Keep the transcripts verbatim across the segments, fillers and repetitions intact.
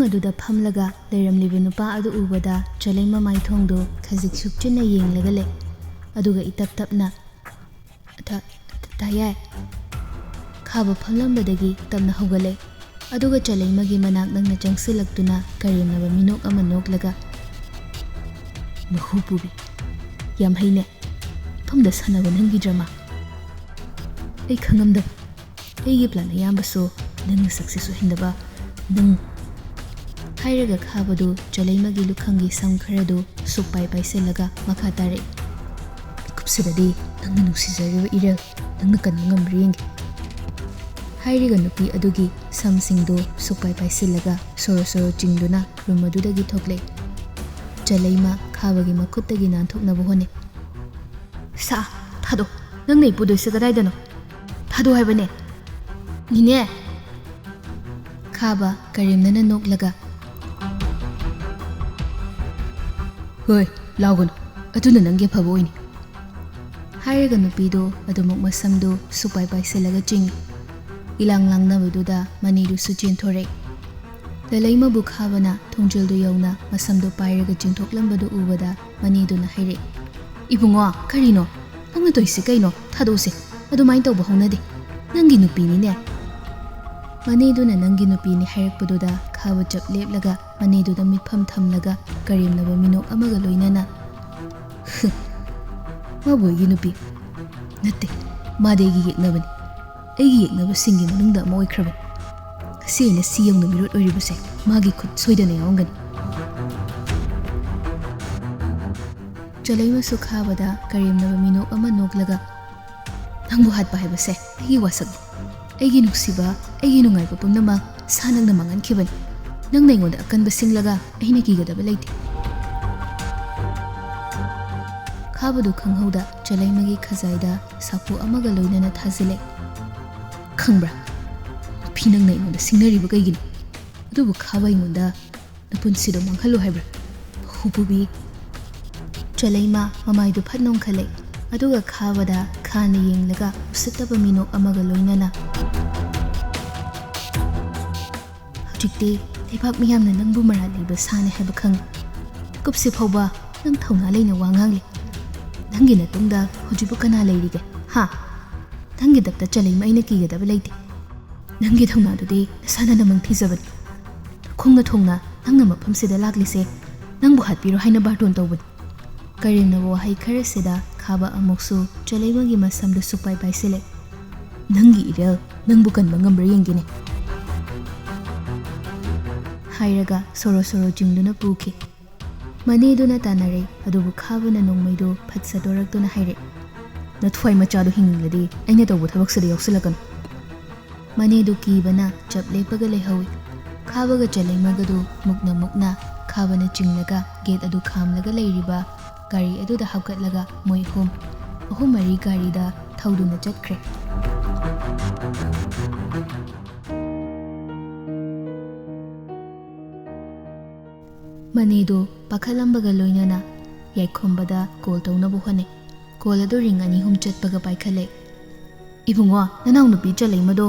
ꯑꯗꯨꯗ ꯐꯝꯂꯒ ꯂꯩꯔꯝꯂꯤꯕ ꯅꯨꯄꯥ ꯑꯗꯨ ꯎꯕꯗ ꯆꯂꯩꯃ ꯃꯥꯏꯊꯣꯡꯗꯨ ꯈꯖꯤꯛ ꯁꯨꯞꯆꯤꯟꯅ ꯌꯦꯡꯂꯒ ꯂꯩ꯫ ꯑꯗꯨꯒ ꯏꯇꯞ ꯇꯞꯅ, "ꯊ-, ꯊ-, ꯊꯥꯌꯥꯏ, ꯈꯥꯕ ꯐꯝꯂꯝꯕꯗꯒꯤ ꯇꯞꯅ ꯍꯧꯒꯠꯂꯦ꯫ ꯑꯗꯨꯒ ꯆꯂꯩꯃꯒꯤ ꯃꯅꯥꯛ ꯅꯛꯅ ꯆꯪꯁꯤꯜꯂꯛꯇꯨꯅ ꯀꯔꯦꯝꯅꯕ ꯃꯤꯅꯣꯛ ꯑꯃ ꯅꯣꯛꯂꯒ, "ꯃꯍꯨ ꯄꯨꯕꯤ, ꯌꯥꯝ ꯍꯩꯅꯦ꯫ ꯃꯐꯝꯗ ꯁꯥꯟꯅꯕ ꯅꯪꯒꯤ ꯗ꯭ꯔꯃꯥ꯫ ꯑꯩ ꯈꯪꯉꯝꯗꯕ꯫ ꯑꯩꯒꯤ ꯄ꯭ꯂꯥꯟ ꯑꯌꯥꯝꯕꯁꯨ ꯅꯪꯅ ꯁꯛꯁꯦꯁ ꯑꯣꯏꯍꯟꯗꯕ ꯅꯪ꯫" ꯍꯥꯏꯔꯒ ꯈꯥꯕꯗꯨ ꯆꯂꯩꯃꯒꯤ ꯂꯨꯈꯝꯒꯤ ꯁꯝ ꯈꯔꯗꯨ ꯁꯨꯛ ꯄꯥꯏ ꯄꯥꯏꯁꯤꯜꯂꯒ ꯃꯈꯥ ꯇꯥꯔꯛꯏ, "ꯃꯤꯀꯨꯞꯁꯤꯗꯗꯤ ꯅꯪꯅ ꯅꯨꯡꯁꯤꯖꯔꯤꯕ ꯏꯔꯦꯜ ꯅꯪꯅ ꯀꯟꯕ ꯉꯝꯕ꯭ꯔꯥ ꯌꯦꯡꯒꯦ꯫" ꯍꯥꯏꯔꯤꯕ ꯅꯨꯄꯤ ꯑꯗꯨꯒꯤ ꯁꯝꯁꯤꯡꯗꯨ ꯁꯨꯛ ꯄꯥꯏ ꯄꯥꯏꯁꯤꯜꯂꯒ ꯁꯣꯔꯣ ꯁꯣꯔꯣ ꯆꯤꯡꯗꯨꯅ ꯔꯨꯝ ꯑꯗꯨꯗꯒꯤ ꯊꯣꯛꯂꯛꯏ꯫ ꯆꯂꯩꯃ ꯈꯥꯕꯒꯤ ꯃꯈꯨꯠꯇꯒꯤ ꯅꯥꯟꯊꯣꯛꯅꯕ ꯍꯣꯠꯅꯩ꯫ "ꯁꯥ, ꯊꯥꯗꯣꯛ꯫ ꯅꯪꯅ ꯑꯩ ꯄꯨꯗꯣꯏꯁꯦ ꯀꯗꯥꯏꯗꯅꯣ? ꯊꯥꯗꯣꯛ ꯍꯥꯏꯕꯅꯦ꯫" "ꯅꯤꯅꯦ!" ꯈꯥꯕ ꯀꯔꯦꯝꯅꯅ ꯅꯣꯛꯂꯒ, "ꯍꯣꯏ, ꯂꯥꯎꯒꯅꯨ꯫ ꯑꯗꯨꯅ ꯅꯪꯒꯤ ꯑꯐꯕ ꯑꯣꯏꯅꯤ꯫" ꯍꯥꯏꯔꯒ ꯅꯨꯄꯤꯗꯨ ꯑꯗꯨꯃꯛ ꯃꯁꯝꯗꯨ ꯁꯨꯛ ꯄꯥꯏ ꯄꯥꯏꯁꯤꯜꯂꯒ ꯆꯤꯡꯏ꯫ ꯏꯂꯥꯡ ꯂꯥꯡꯅꯕꯗꯨꯗ ꯃꯅꯤꯗꯨꯁꯨ ꯆꯦꯟꯊꯣꯔꯛꯏ꯫ ꯆꯂꯩꯃꯕꯨ ꯈꯥꯕꯅ ꯊꯣꯡꯖꯤꯜꯗꯨ ꯌꯧꯅ ꯃꯁꯝꯗꯨ ꯄꯥꯏꯔꯒ ꯆꯤꯡꯊꯣꯛꯂꯝꯕꯗꯨ ꯎꯕꯗ ꯃꯅꯤꯗꯨꯅ ꯍꯥꯏꯔꯛꯏ, "ꯏꯕꯨꯡꯉꯣ, ꯀꯔꯤꯅꯣ? ꯅꯪꯅ ꯇꯧꯔꯤꯁꯦ ꯀꯩꯅꯣ? ꯊꯥꯗꯣꯛꯎꯁꯦ꯫ ꯑꯗꯨꯃꯥꯏꯅ ꯇꯧꯕ ꯍꯧꯅꯗꯦ꯫ ꯅꯪꯒꯤ ꯅꯨꯄꯤꯅꯤꯅꯦ꯫" ꯃꯅꯤꯗꯨꯅ "ꯅꯪꯒꯤ ꯅꯨꯄꯤꯅꯤ" ꯍꯥꯏꯔꯛꯄꯗꯨꯗ ꯈꯥꯕ ꯆꯞ ꯂꯦꯞꯂꯒ ꯃꯅꯤꯗꯨꯗ ꯃꯤꯠꯐꯝ ꯊꯝꯂꯒ ꯀꯔꯦꯝꯅꯕ ꯃꯤꯅꯣꯛ ꯑꯃꯒ ꯂꯣꯏꯅꯅ, "ꯃꯥꯕꯨ ꯑꯩꯒꯤ ꯅꯨꯄꯤ ꯅꯠꯇꯦ, ꯃꯥꯗꯤ ꯑꯩꯒꯤ ꯌꯦꯛꯅꯕꯅꯤ꯫ ꯑꯩꯒꯤ ꯌꯦꯛꯅꯕꯁꯤꯡꯒꯤ ꯃꯅꯨꯡꯗ ꯑꯃ ꯑꯣꯏꯈ꯭ꯔꯕꯅꯤ꯫ ꯉꯁꯤ ꯑꯩꯅ ꯁꯤ ꯌꯧꯅ ꯃꯤꯔꯣꯠ ꯑꯣꯏꯔꯤꯕꯁꯦ ꯃꯥꯒꯤ ꯈꯨꯠ ꯁꯣꯏꯗꯅ ꯌꯥꯎꯔꯝꯒꯅꯤ꯫" ꯆꯂꯩꯃꯁꯨ ꯈꯥꯕꯗ ꯀꯔꯦꯝꯅꯕ ꯃꯤꯅꯣꯛ ꯑꯃ ꯅꯣꯛꯂꯒ, "ꯅꯪꯕꯨ ꯍꯥꯠꯄ ꯍꯥꯏꯕꯁꯦ ꯑꯩꯒꯤ ꯋꯥꯁꯛꯅꯤ꯫ ꯑꯩꯒꯤ ꯅꯨꯡꯁꯤꯕ, ꯑꯩꯒꯤ ꯅꯨꯡꯉꯥꯏꯕ ꯄꯨꯝꯅꯃꯛ ꯁꯥ ꯅꯪꯅ ꯃꯥꯡꯍꯟꯈꯤꯕꯅꯤ꯫ ꯅꯪꯅ ꯑꯩꯉꯣꯟꯗ ꯑꯀꯟꯕ ꯁꯤꯡꯂꯒ ꯑꯩꯅ ꯀꯤꯒꯗꯕ ꯂꯩꯇꯦ꯫" ꯈꯥꯕꯗꯨ ꯈꯪꯍꯧꯗ ꯆꯂꯩꯃꯒꯤ ꯈꯖꯥꯏꯗ ꯁꯥꯐꯨ ꯑꯃꯒ ꯂꯣꯏꯅꯅ ꯊꯥꯖꯤꯜꯂꯦ꯫ "ꯈꯪꯕ꯭ꯔꯥ? ꯅꯨꯄꯤ, ꯅꯪꯅ ꯑꯩꯉꯣꯟꯗ ꯁꯤꯡꯅꯔꯤꯕ ꯀꯩꯒꯤꯅꯣ? ꯑꯗꯨꯕꯨ ꯈꯥꯕ ꯑꯩꯉꯣꯟꯗ ꯅꯄꯨꯟꯁꯤꯗꯣ ꯃꯥꯡꯍꯜꯂꯨ ꯍꯥꯏꯕ꯭ꯔꯥ? ꯍꯨꯄꯨꯕꯤ!" ꯆꯂꯩꯃ ꯃꯃꯥꯏꯗꯨ ꯐꯠ ꯅꯣꯡꯈꯠꯂꯦ, ꯑꯗꯨꯒ ꯈꯥꯕꯗ ꯈꯥꯅ ꯌꯦꯡꯂꯒ ꯎꯁꯤꯠꯇꯕ ꯃꯤꯅꯣꯛ ꯑꯃꯒ ꯂꯣꯏꯅꯅ, "ꯍꯧꯖꯤꯛꯇꯤ ꯂꯩꯕꯥꯛ ꯃꯤꯌꯥꯝꯅ ꯅꯪꯕꯨ ꯃꯔꯥꯜ ꯂꯩꯕ ꯁꯥꯅꯤ ꯍꯥꯏꯕ ꯈꯪꯏ꯫ ꯀꯨꯞꯁꯤ ꯐꯥꯎꯕ ꯅꯪ ꯊꯧꯅꯥ ꯂꯩꯅ ꯋꯥ ꯉꯥꯡꯂꯤ꯫ ꯅꯪꯒꯤ ꯅꯇꯨꯡꯗ ꯍꯧꯖꯤꯛꯄꯨ ꯀꯅꯥ ꯂꯩꯔꯤꯒꯦ, ꯍꯥ? ꯅꯪꯒꯤꯗꯛꯇ ꯆꯂꯩꯃ ꯑꯩꯅ ꯀꯤꯒꯗꯕ ꯂꯩꯇꯦ꯫ ꯅꯪꯒꯤ ꯊꯧꯅꯥꯗꯨꯗꯤ ꯅꯁꯥꯅ ꯅꯃꯪ ꯊꯤꯖꯕꯅꯤ꯫ ꯈꯣꯡꯅ ꯊꯣꯡꯅ ꯅꯪꯅ ꯃꯐꯝꯁꯤꯗ ꯂꯥꯛꯂꯤꯁꯦ ꯅꯪꯕꯨ ꯍꯥꯠꯄꯤꯔꯣ ꯍꯥꯏꯅ ꯕꯥꯔꯇꯣꯟ ꯇꯧꯕꯅꯤ꯫ ꯀꯔꯦꯝꯅꯕ ꯋꯥꯍꯩ ꯈꯔꯁꯤꯗ ꯈꯥꯕ ꯑꯃꯨꯛꯁꯨ ꯆꯂꯩꯃꯒꯤ ꯃꯁꯝꯗꯨ ꯁꯨꯛꯄꯥꯏ ꯄꯥꯏꯁꯤꯜꯂꯦ꯫ "ꯅꯪꯒꯤ ꯏꯔꯦꯜ ꯅꯪꯕꯨ ꯀꯟꯕ ꯉꯝꯕ꯭ꯔꯥ ꯌꯦꯡꯒꯦꯅꯦ," ꯍꯥꯏꯔꯒ ꯁꯣꯔꯣ ꯁꯣꯔꯣ ꯆꯤꯡꯗꯨꯅ ꯄꯨꯈꯤ꯫ ꯃꯅꯦꯗꯨꯅ ꯇꯥꯟꯅꯔꯦ, ꯑꯗꯨꯕꯨ ꯈꯥꯕꯅ ꯅꯣꯡꯃꯩꯗꯨ ꯐꯠ ꯁꯠꯇꯣꯔꯛꯇꯨꯅ ꯍꯥꯏꯔꯦ, "ꯅꯊ꯭ꯋꯥꯏ ꯃꯆꯥꯗꯨ ꯍꯤꯡꯂꯤꯡꯂꯗꯤ ꯑꯩꯅ ꯇꯧꯕ ꯊꯕꯛꯁꯤꯗ ꯌꯥꯎꯁꯤꯜꯂꯛꯀꯅꯨ꯫" ꯃꯅꯦꯗꯨ ꯀꯤꯕꯅ ꯆꯞ ꯂꯦꯞꯄꯒ ꯂꯩꯍꯧꯏ꯫ ꯈꯥꯕꯒ ꯆꯂꯩꯃꯒꯗꯨ ꯃꯨꯛꯅ ꯃꯨꯛꯅ ꯈꯥꯕꯅ ꯆꯤꯡꯂꯒ ꯒꯦꯠ ꯑꯗꯨ ꯈꯥꯝꯂꯒ ꯂꯩꯔꯤꯕ ꯒꯥꯔꯤ ꯑꯗꯨꯗ ꯍꯥꯞꯀꯠꯂꯒ ꯃꯣꯏ ꯑꯍꯨꯝ, ꯑꯍꯨꯝ ꯃꯔꯤ ꯒꯥꯔꯤꯗ ꯊꯧꯗꯨꯅ ꯆꯠꯈ꯭ꯔꯦ꯫ ꯃꯅꯦꯗꯨ ꯄꯥꯈꯠꯂꯝꯕꯒ ꯂꯣꯏꯅꯅ ꯌꯥꯏꯈꯣꯝꯕꯗ ꯀꯣꯜ ꯇꯧꯅꯕ ꯍꯣꯠꯅꯩ꯫ ꯀꯣꯜ ꯑꯗꯨ ꯔꯤꯡ ꯑꯅꯤ ꯑꯍꯨꯝ ꯆꯠꯄꯒ ꯄꯥꯏꯈꯠꯂꯦ꯫ "ꯏꯕꯨꯡꯉꯣ, ꯅꯅꯥꯎꯅꯨꯄꯤ ꯆꯂꯩꯃꯗꯣ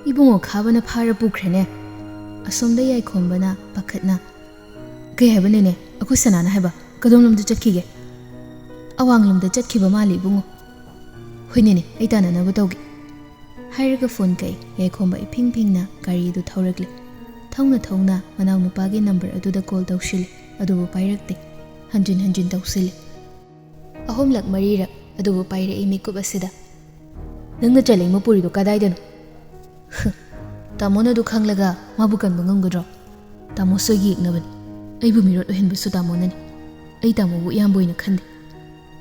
ꯏꯕꯨꯡꯉꯣ ꯈꯥꯕꯅ ꯐꯥꯔ ꯄꯨꯈ꯭ꯔꯦꯅꯦ꯫" ꯑꯁꯣꯝꯗ ꯌꯥꯏꯈꯣꯝꯕꯅ ꯄꯥꯈꯠꯅ, "ꯀꯩ ꯍꯥꯏꯕꯅꯣꯅꯦ? ꯑꯩꯈꯣꯏ ꯁꯅꯥꯅ ꯍꯥꯏꯕ? ꯀꯗꯣꯝꯂꯣꯝꯗ ꯆꯠꯈꯤꯒꯦ?" "ꯑꯋꯥꯡꯂꯣꯝꯗ ꯆꯠꯈꯤꯕ ꯃꯥꯜꯂꯤ ꯏꯕꯨꯡꯉꯣ꯫" "ꯍꯣꯏꯅꯦꯅꯦ, ꯑꯩ ꯇꯥꯟꯅꯅꯕ ꯇꯧꯒꯦ," ꯍꯥꯏꯔꯒ ꯐꯣꯟ ꯀꯛꯏ꯫ ꯌꯥꯏꯈꯣꯝꯕ ꯏꯐꯤꯡ ꯐꯤꯡꯅ ꯒꯥꯔꯤ ꯑꯗꯨ ꯊꯧꯔꯛꯂꯦ꯫ ꯊꯧꯅ ꯊꯧꯅ ꯃꯅꯥꯎꯅꯨꯄꯥꯒꯤ ꯅꯝꯕꯔ ꯑꯗꯨꯗ ꯀꯣꯜ ꯇꯧꯁꯤꯜꯂꯤ, ꯑꯗꯨꯕꯨ ꯄꯥꯏꯔꯛꯇꯦ꯫ ꯍꯟꯖꯤꯟ ꯍꯟꯖꯤꯟ ꯇꯧꯁꯤꯜꯂꯤ꯫ ꯑꯍꯨꯝꯂꯛ ꯃꯔꯤꯔꯛ ꯑꯗꯨꯕꯨ ꯄꯥꯏꯔꯛꯏ ꯃꯤꯀꯨꯞ ꯑꯁꯤꯗ꯫ "ꯅꯪꯅ ꯆꯂꯩꯃ ꯄꯨꯔꯤꯗꯣ ꯀꯗꯥꯏꯗꯅꯣ?" "ꯍ, ꯇꯥꯃꯣꯅ ꯑꯗꯨ ꯈꯪꯂꯒ ꯃꯥꯕꯨ ꯀꯟꯕ ꯉꯝꯒꯗ꯭ꯔꯣ? ꯇꯥꯃꯣꯁꯨ ꯑꯩꯒꯤ ꯌꯦꯛꯅꯕꯅꯤ꯫ ꯑꯩꯕꯨ ꯃꯤꯔꯣꯠ ꯑꯣꯏꯍꯟꯕꯁꯨ ꯇꯥꯃꯣꯅꯅꯤ꯫ ꯑꯩ ꯇꯥꯃꯣꯕꯨ ꯏꯌꯥꯝꯕ ꯑꯣꯏꯅ ꯈꯟꯗꯦ꯫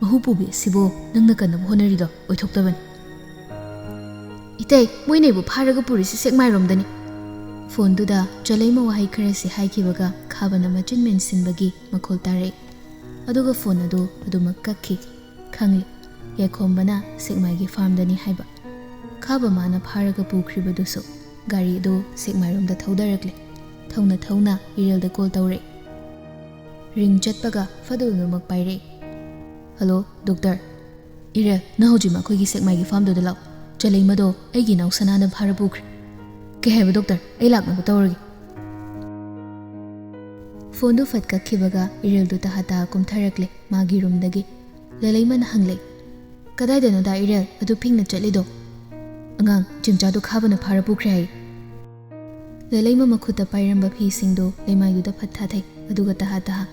ꯃꯍꯨ ꯄꯨꯕꯤ ꯑꯁꯤꯕꯨ ꯅꯪꯅ ꯀꯟꯅꯕ ꯍꯣꯠꯅꯔꯤꯗꯣ ꯑꯣꯏꯊꯣꯛꯇꯕꯅꯤ꯫" "ꯏꯇꯩ, ꯃꯣꯏꯅ ꯑꯩꯕꯨ ꯐꯥꯔꯒ ꯄꯨꯔꯤꯁꯤ ꯁꯦꯛꯃꯥꯏꯔꯣꯝꯗꯅꯤ꯫" ꯐꯣꯟꯗꯨꯗ ꯆꯂꯩꯃ ꯋꯥꯍꯩ ꯈꯔꯁꯤ ꯍꯥꯏꯈꯤꯕꯒ ꯈꯥꯕꯅ ꯃꯆꯤꯟ ꯃꯦꯟꯁꯤꯟꯕꯒꯤ ꯃꯈꯣꯜ ꯇꯥꯔꯛꯏ꯫ ꯑꯗꯨꯒ ꯐꯣꯟ ꯑꯗꯨ ꯑꯗꯨꯃꯛ ꯀꯛꯈꯤ꯫ ꯈꯪꯂꯤ, ꯌꯥꯏꯈꯣꯝꯕꯅ ꯁꯦꯛꯃꯥꯏꯒꯤ ꯐꯥꯔꯝꯗꯅꯤ ꯍꯥꯏꯕ꯫ ꯈꯥꯕ ꯃꯥꯅ ꯐꯥꯔꯒ ꯄꯨꯈ꯭ꯔꯤꯕꯗꯨꯁꯨ ꯒꯥꯔꯤ ꯑꯗꯨ ꯁꯦꯛꯃꯥꯏꯔꯣꯝꯗ ꯊꯧꯗꯔꯛꯂꯦ꯫ ꯊꯧꯅ ꯊꯧꯅ ꯏꯔꯦꯜꯗ ꯀꯣꯜ ꯇꯧꯔꯛꯏ꯫ ꯔꯤꯡ ꯆꯠꯄꯒ ꯐꯗꯨꯜꯗꯨꯃꯛ ꯄꯥꯏꯔꯛꯏ꯫ "Hello, doctor. ꯏꯔꯦꯜ, ꯅꯪ ꯍꯧꯖꯤꯛꯃꯛ ꯑꯩꯈꯣꯏꯒꯤ ꯁꯦꯛꯃꯥꯏꯒꯤ ꯐꯥꯔꯝꯗꯨꯗ ꯂꯥꯛꯎ꯫ ꯆꯂꯩꯃꯗꯣ ꯑꯩꯒꯤ ꯏꯅꯥꯎ ꯁꯅꯥꯅ ꯐꯥꯔ ꯄꯨꯈ꯭ꯔꯦ꯫" "ꯀꯩ ꯍꯥꯏꯕ ꯗꯣꯛꯇꯔ? ꯑꯩ ꯂꯥꯛꯅꯕ ꯇꯧꯔꯒꯦ꯫" ꯐꯣꯟꯗꯨ ꯐꯠ ꯀꯛꯈꯤꯕꯒ ꯏꯔꯦꯜꯗꯨ ꯇꯍꯥ ꯇꯍꯥ ꯀꯨꯝꯊꯔꯛꯂꯦ ꯃꯥꯒꯤ ꯔꯨꯝꯗꯒꯤ꯫ ꯂꯂꯩꯃꯅ ꯍꯪꯂꯦ, "ꯀꯗꯥꯏꯗꯅꯣꯗ ꯏꯔꯦꯜ ꯑꯗꯨ ꯐꯤꯡꯅ ꯆꯠꯂꯤꯗꯣ?" "ꯑꯉꯥꯡ, ꯆꯤꯝꯆꯥꯗꯨ ꯈꯥꯕꯅ ꯐꯥꯔ ꯄꯨꯈ꯭ꯔꯦ ꯍꯥꯏ꯫" ꯂꯂꯩꯃ ꯃꯈꯨꯠꯇ ꯄꯥꯏꯔꯝꯕ ꯐꯤꯁꯤꯡꯗꯨ ꯂꯩꯃꯥꯏꯗꯨꯗ ꯐꯠ ꯊꯥꯊꯩ, ꯑꯗꯨꯒ ꯇꯍꯥ ꯇꯍꯥ,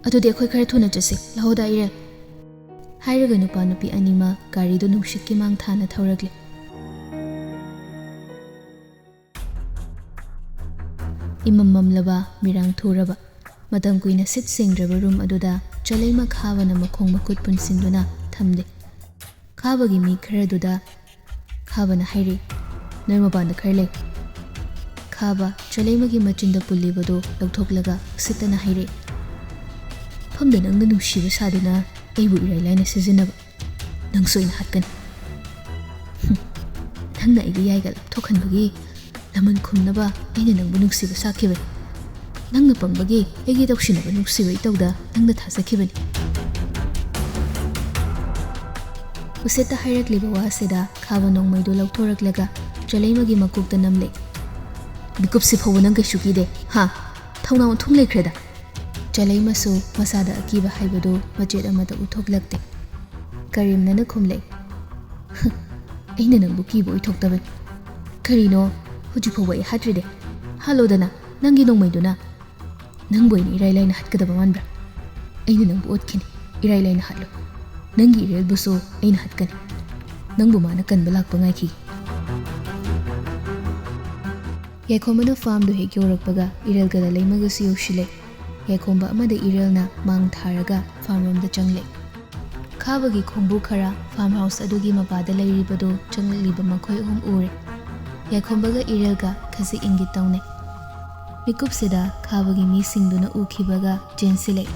"ꯑꯗꯨꯗꯤ ꯑꯩꯈꯣꯏ ꯈꯔ ꯊꯨꯅ ꯆꯠꯁꯤ, ꯂꯥꯛꯑꯣꯗ ꯏꯔꯦꯜ꯫" ꯍꯥꯏꯔꯒ ꯅꯨꯄꯥ ꯅꯨꯄꯤ ꯑꯅꯤꯃꯛ ꯒꯥꯔꯤꯗꯨ ꯅꯨꯡꯁꯤꯠꯀꯤ ꯃꯥꯡ ꯊꯥꯅ ꯊꯧꯔꯛꯂꯦ꯫ ꯏꯃꯝ ꯃꯝꯂꯕ, ꯃꯤꯔꯥꯡ ꯊꯨꯔꯕ, ꯃꯇꯝ ꯀꯨꯏꯅ ꯁꯤꯠ ꯁꯦꯡꯗ꯭ꯔꯕ ꯔꯨꯝ ꯑꯗꯨꯗ ꯆꯂꯩꯃ ꯈꯥꯕꯅ ꯃꯈꯣꯡ ꯃꯈꯨꯠ ꯄꯨꯟꯁꯤꯟꯗꯨꯅ ꯊꯝꯂꯦ꯫ ꯈꯥꯕꯒꯤ ꯃꯤ ꯈꯔꯗꯨꯗ ꯈꯥꯕꯅ ꯍꯥꯏꯔꯤ, "ꯅꯣꯏ ꯃꯄꯥꯟꯗ ꯈꯔ ꯂꯩ꯫" ꯈꯥꯕ ꯆꯂꯩꯃꯒꯤ ꯃꯆꯤꯟꯗ ꯄꯨꯜꯂꯤꯕꯗꯨ ꯂꯧꯊꯣꯛꯂꯒ ꯎꯁꯤꯠꯇꯅ ꯍꯥꯏꯔꯛꯏ, "ꯐꯝꯗ ꯅꯪꯅ ꯅꯨꯡꯁꯤꯕ ꯁꯥꯗꯨꯅ ꯑꯩꯕꯨ ꯏꯔꯥꯏ ꯂꯥꯏꯅ ꯁꯤꯖꯤꯟꯅꯕ꯫ ꯅꯪꯁꯨ ꯑꯩꯅ ꯍꯥꯠꯀꯅꯤ꯫" "ꯍꯨꯝ, ꯅꯪꯅ ꯑꯩꯒꯤ ꯌꯥꯏꯒ ꯂꯧꯊꯣꯛꯍꯟꯕꯒꯤ ꯂꯃꯟ ꯈꯨꯝꯅꯕ ꯑꯩꯅ ꯅꯪꯕꯨ ꯅꯨꯡꯁꯤꯕ ꯁꯥꯈꯤꯕꯅꯤ꯫ ꯅꯪꯅ ꯄꯪꯕꯒꯤ ꯑꯩꯒꯤ ꯇꯧꯁꯤꯟꯅꯕ ꯅꯨꯡꯁꯤꯕ ꯏꯇꯧꯗ ꯅꯪꯅ ꯊꯥꯖꯈꯤꯕꯅꯤ꯫" ꯎꯁꯤꯠꯇ ꯍꯥꯏꯔꯛꯂꯤꯕ ꯋꯥꯁꯤꯗ ꯈꯥꯕ ꯅꯣꯡꯃꯩꯗꯨ ꯂꯧꯊꯣꯔꯛꯂꯒ ꯆꯂꯩꯃꯒꯤ ꯃꯀꯣꯛꯇ ꯅꯝꯂꯦ꯫ "ꯃꯤꯀꯨꯞꯁꯤ ꯐꯥꯎꯕ ꯅꯪ ꯀꯩꯁꯨ ꯀꯤꯗꯦ, ꯍꯥ? ꯊꯧꯅꯥ ꯑꯣꯟꯊꯨꯡ ꯂꯩꯈ꯭ꯔꯦꯗ꯫" ꯆꯂꯩꯃꯁꯨ ꯃꯁꯥꯗ ꯑꯀꯤꯕ ꯍꯥꯏꯕꯗꯨ ꯃꯆꯦꯠ ꯑꯃꯠꯇ ꯎꯠꯊꯣꯛꯂꯛꯇꯦ꯫ ꯀꯔꯤꯝꯅꯅ ꯈꯨꯝꯂꯦ, "ꯑꯩꯅ ꯅꯪꯕꯨ ꯀꯤꯕ ꯑꯣꯏꯊꯣꯛꯇꯕꯅꯤ꯫ ꯀꯔꯤꯅꯣ, ꯍꯧꯖꯤꯛ ꯐꯥꯎꯕ ꯑꯩ ꯍꯥꯠꯇ꯭ꯔꯤꯗꯦ꯫ ꯍꯥꯠꯂꯣꯗꯅ, ꯅꯪꯒꯤ ꯅꯣꯡꯃꯩꯗꯨꯅ꯫ ꯅꯪꯕꯨ ꯑꯩꯅ ꯏꯔꯥꯏ ꯂꯥꯏꯅ ꯍꯥꯠꯀꯗꯕ ꯃꯥꯟꯕ꯭ꯔꯥ? ꯑꯩꯅ ꯅꯪꯕꯨ ꯑꯣꯠꯈꯤꯅꯤ꯫ ꯏꯔꯥꯏ ꯂꯥꯏꯅ ꯍꯥꯠꯂꯨ꯫ ꯅꯪꯒꯤ ꯏꯔꯦꯜꯕꯨꯁꯨ ꯑꯩꯅ ꯍꯥꯠꯀꯅꯤ꯫ ꯅꯪꯕꯨ ꯃꯥꯅ ꯀꯟꯕ ꯂꯥꯛꯄ ꯉꯥꯏꯈꯤꯒꯦ꯫" ꯌꯥꯏꯈꯣꯝꯕꯅ ꯐꯥꯝꯗꯨ ꯍꯦꯛ ꯌꯧꯔꯛꯄꯒ ꯏꯔꯦꯜꯒ ꯂꯂꯩꯃꯒꯁꯨ ꯌꯧꯁꯤꯜꯂꯦ꯫ ꯌꯥꯏꯈꯣꯝꯕ ꯑꯃꯗꯤ ꯏꯔꯦꯜꯅ ꯃꯥꯡ ꯊꯥꯔꯒ ꯐꯥꯝꯔꯣꯝꯗ ꯆꯪꯂꯦ꯫ ꯈꯥꯕꯒꯤ ꯈꯣꯡꯕꯨ ꯈꯔ ꯐꯥꯔꯝ ꯍꯥꯎꯁ ꯑꯗꯨꯒꯤ ꯃꯄꯥꯗ ꯂꯩꯔꯤꯕꯗꯨ ꯆꯪꯂꯛꯂꯤꯕ ꯃꯈꯣꯏ ꯑꯍꯨꯝ ꯎꯔꯦ꯫ ꯌꯥꯏꯈꯣꯝꯕꯒ ꯏꯔꯦꯜꯒ ꯈꯖꯤꯛ ꯏꯪꯒꯤꯠ ꯇꯧꯅꯩ꯫ ꯃꯤꯀꯨꯞꯁꯤꯗ ꯈꯥꯕꯒꯤ ꯃꯤꯁꯤꯡꯗꯨꯅ ꯎꯈꯤꯕꯒ ꯆꯦꯟꯁꯤꯜꯂꯛꯏ꯫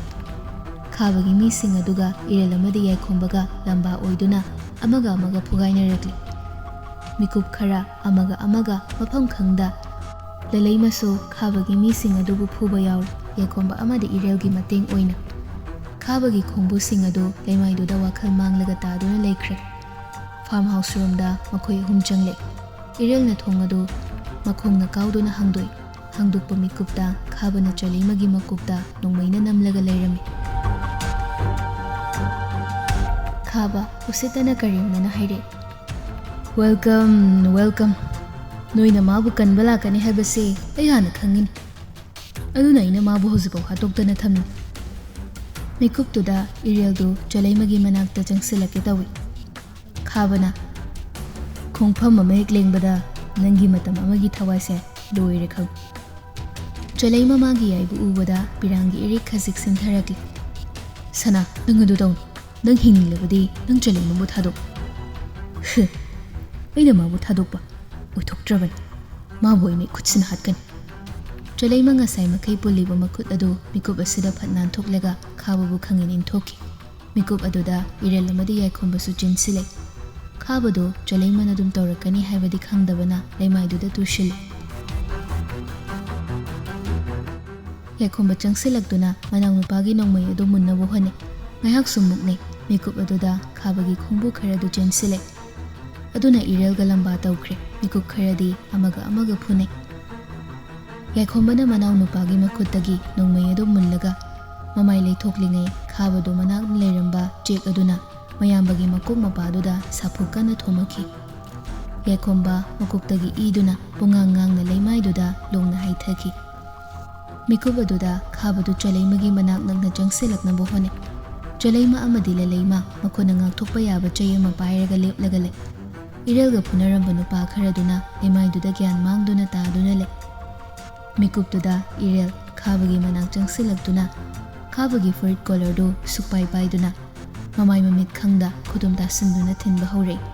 ꯈꯥꯕꯒꯤ ꯃꯤꯁꯤꯡ ꯑꯗꯨꯒ ꯏꯔꯦꯜ ꯑꯃꯗꯤ ꯌꯥꯏꯈꯣꯝꯕꯒ ꯂꯝꯕꯥ ꯑꯣꯏꯗꯨꯅ ꯑꯃꯒ ꯑꯃꯒ ꯐꯨꯒꯥꯏꯅꯔꯛꯂꯤ꯫ ꯃꯤꯀꯨꯞ ꯈꯔ ꯑꯃꯒ ꯑꯃꯒ ꯃꯐꯝ ꯈꯪꯗ ꯂꯂꯩꯃꯁꯨ ꯈꯥꯕꯒꯤ ꯃꯤꯁꯤꯡ ꯑꯗꯨꯕꯨ ꯐꯨꯕ ꯌꯥꯎꯔꯤ, ꯌꯥꯏꯈꯣꯝꯕ ꯑꯃꯗꯤ ꯏꯔꯦꯜꯒꯤ ꯃꯇꯦꯡ ꯑꯣꯏꯅ꯫ ꯈꯥꯕꯒꯤ ꯈꯣꯡꯕꯨꯁꯤꯡ ꯑꯗꯨ ꯂꯩꯃꯥꯏꯗꯨꯗ ꯋꯥꯈꯜ ꯃꯥꯡꯂꯒ ꯇꯥꯗꯨꯅ ꯂꯩꯈ꯭ꯔꯦ꯫ ꯐꯥꯔꯝ ꯍꯥꯎꯁ ꯔꯣꯝꯗ ꯃꯈꯣꯏ ꯑꯍꯨꯝ ꯆꯪꯂꯦ꯫ ꯏꯔꯦꯜꯅ ꯊꯣꯡ ꯑꯗꯨ ꯃꯈꯣꯡꯅ ꯀꯥꯎꯗꯨꯅ ꯍꯥꯡꯗꯣꯛꯏ꯫ ꯍꯥꯡꯗꯣꯛꯄ ꯃꯤꯀꯨꯞꯇ ꯈꯥꯕꯅ ꯆꯂꯩꯃꯒꯤ ꯃꯀꯣꯛꯇ ꯅꯣꯡꯃꯩꯅ ꯅꯝꯂꯒ ꯂꯩꯔꯝꯃꯤ꯫ ꯈꯥꯕ ꯎꯁꯤꯠꯇꯅ ꯀꯔꯦꯝꯅꯅ ꯍꯥꯏꯔꯛꯏ, "Welcome, welcome꯫ ꯅꯣꯏꯅ ꯃꯥꯕꯨ ꯀꯟꯕ ꯂꯥꯛꯀꯅꯤ ꯍꯥꯏꯕꯁꯦ ꯑꯩ ꯍꯥꯟꯅ ꯈꯪꯉꯤꯅꯤ꯫ ꯑꯗꯨꯅ ꯑꯩꯅ ꯃꯥꯕꯨ ꯍꯧꯖꯤꯛꯐꯥꯎ ꯍꯥꯠꯇꯣꯛꯇꯅ ꯊꯝꯃꯤ꯫" ꯃꯤꯀꯨꯞꯇꯨꯗ ꯏꯔꯦꯜꯗꯨ ꯆꯂꯩꯃꯒꯤ ꯃꯅꯥꯛꯇ ꯆꯪꯁꯤꯜꯂꯛꯀꯦ ꯇꯧꯏ꯫ ꯈꯥꯕꯅ, "ꯈꯣꯡꯐꯝ ꯑꯃ ꯍꯦꯛ ꯂꯦꯡꯕꯗ ꯅꯪꯒꯤ ꯃꯇꯝ ꯑꯃꯒꯤ ꯊꯋꯥꯏꯁꯦ ꯂꯣꯏꯔꯦ ꯈꯪ꯫" ꯆꯂꯩꯃ ꯃꯥꯒꯤ ꯌꯥꯏꯕꯨ ꯎꯕꯗ ꯄꯤꯔꯥꯡꯒꯤ ꯏꯔꯤꯛ ꯈꯖꯤꯛ ꯁꯤꯟꯊꯔꯛꯂꯤ꯫ "ꯁꯅꯥ, ꯅꯪ ꯑꯗꯨ ꯇꯧꯅꯨ꯫ ꯅꯪ ꯍꯤꯡꯂꯕꯗꯤ ꯅꯪ ꯆꯂꯩꯃꯕꯨ ꯊꯥꯗꯣꯛ꯫" "ꯍꯨ, ꯑꯩꯅ ꯃꯥꯕꯨ ꯊꯥꯗꯣꯛꯄ? ꯑꯣꯏꯊꯣꯛꯇ꯭ꯔꯕꯅꯤ꯫ ꯃꯥꯕꯨ ꯑꯩꯅ ꯈꯨꯠꯁꯤꯅ ꯍꯥꯠꯀꯅꯤ꯫" ꯆꯂꯩꯃ ꯉꯁꯥꯏ ꯃꯈꯩ ꯄꯨꯜꯂꯤꯕ ꯃꯈꯨꯠ ꯑꯗꯨ ꯃꯤꯀꯨꯞ ꯑꯁꯤꯗ ꯐꯠ ꯅꯥꯟꯊꯣꯛꯂꯒ ꯈꯥꯕꯕꯨ ꯈꯪꯏꯟ ꯏꯟꯊꯣꯛꯈꯤ꯫ ꯃꯤꯀꯨꯞ ꯑꯗꯨꯗ ꯏꯔꯦꯜ ꯑꯃꯗꯤ ꯌꯥꯏꯈꯣꯝꯕꯁꯨ ꯆꯦꯟꯁꯤꯜꯂꯦ꯫ ꯈꯥꯕꯗꯨ ꯆꯂꯩꯃꯅ ꯑꯗꯨꯝ ꯇꯧꯔꯛꯀꯅꯤ ꯍꯥꯏꯕꯗꯤ ꯈꯪꯗꯕꯅ ꯂꯩꯃꯥꯏꯗꯨꯗ ꯇꯨꯁꯤꯜꯂꯤ꯫ ꯌꯥꯏꯈꯣꯝꯕ ꯆꯪꯁꯤꯜꯂꯛꯇꯨꯅ ꯃꯅꯥꯎꯅꯨꯄꯥꯒꯤ ꯅꯣꯡꯃꯩ ꯑꯗꯨ ꯃꯨꯟꯅꯕ ꯍꯣꯠꯅꯩ꯫ ꯉꯥꯏꯍꯥꯛ ꯁꯨꯝ ꯃꯨꯛꯅꯩ꯫ ꯃꯤꯀꯨꯞ ꯑꯗꯨꯗ ꯈꯥꯕꯒꯤ ꯈꯣꯡꯕꯨ ꯈꯔꯗꯨ ꯆꯦꯟꯁꯤꯜꯂꯦ꯫ ꯑꯗꯨꯅ ꯏꯔꯦꯜꯒ ꯂꯝꯕꯥ ꯇꯧꯈ꯭ꯔꯦ꯫ ꯃꯤꯀꯨꯞ ꯈꯔꯗꯤ ꯑꯃꯒ ꯑꯃꯒ ꯐꯨꯅꯩ꯫ ꯌꯥꯏꯈꯣꯝꯕꯅ ꯃꯅꯥꯎꯅꯨꯄꯥꯒꯤ ꯃꯈꯨꯠꯇꯒꯤ ꯅꯣꯡꯃꯩ ꯑꯗꯨ ꯃꯨꯜꯂꯒ ꯃꯃꯥꯏ ꯂꯩꯊꯣꯛꯂꯤꯉꯩ ꯈꯥꯕꯗꯨ ꯃꯅꯥꯛ ꯂꯩꯔꯝꯕ ꯆꯦꯛ ꯑꯗꯨꯅ ꯃꯌꯥꯝꯕꯒꯤ ꯃꯀꯣꯛ ꯃꯄꯥꯗꯨꯗ ꯁꯥꯐꯨ ꯀꯟꯅ ꯊꯣꯝꯃꯛꯈꯤ꯫ ꯌꯥꯏꯈꯣꯝꯕ ꯃꯀꯣꯛꯇꯒꯤ ꯏꯗꯨꯅ ꯄꯨꯡꯉꯥꯡ ꯉꯥꯡꯅ ꯂꯩꯃꯥꯏꯗꯨꯗ ꯂꯣꯡꯅ ꯍꯩꯊꯈꯤ꯫ ꯃꯤꯀꯨꯞ ꯑꯗꯨꯗ ꯈꯥꯕꯗꯨ ꯆꯂꯩꯃꯒꯤ ꯃꯅꯥꯛ ꯅꯛꯅ ꯆꯪꯁꯤꯜꯂꯛꯅꯕ ꯍꯣꯠꯅꯩ꯫ ꯆꯂꯩꯃ ꯑꯃꯗꯤ ꯂꯂꯩꯃ ꯃꯈꯣꯏꯅ ꯉꯥꯛꯊꯣꯛꯄ ꯌꯥꯕ ꯆꯩ ꯑꯃ ꯄꯥꯏꯔꯒ ꯂꯦꯞꯂꯒ ꯂꯩ꯫ ꯏꯔꯦꯜꯒ ꯐꯨꯅꯔꯝꯕ ꯅꯨꯄꯥ ꯈꯔꯗꯨꯅ ꯂꯩꯃꯥꯏꯗꯨꯗ ꯒ꯭ꯌꯥꯟ ꯃꯥꯡꯗꯨꯅ ꯇꯥꯗꯨꯅ ꯂꯩ꯫ ꯃꯤꯀꯨꯞꯇꯨꯗ ꯏꯔꯦꯜ ꯈꯥꯕꯒꯤ ꯃꯅꯥꯛ ꯆꯪꯁꯤꯜꯂꯛꯇꯨꯅ ꯈꯥꯕꯒꯤ ꯐꯨꯔꯤꯠ ꯀꯣꯂꯔꯗꯨ ꯁꯨꯛꯄꯥꯏ ꯄꯥꯏꯗꯨꯅ ꯃꯃꯥꯏ ꯃꯃꯤꯠ ꯈꯪꯗ ꯈꯨꯗꯨꯝ ꯇꯥꯁꯤꯟꯗꯨꯅ ꯊꯤꯟꯕ ꯍꯧꯔꯛꯏ꯫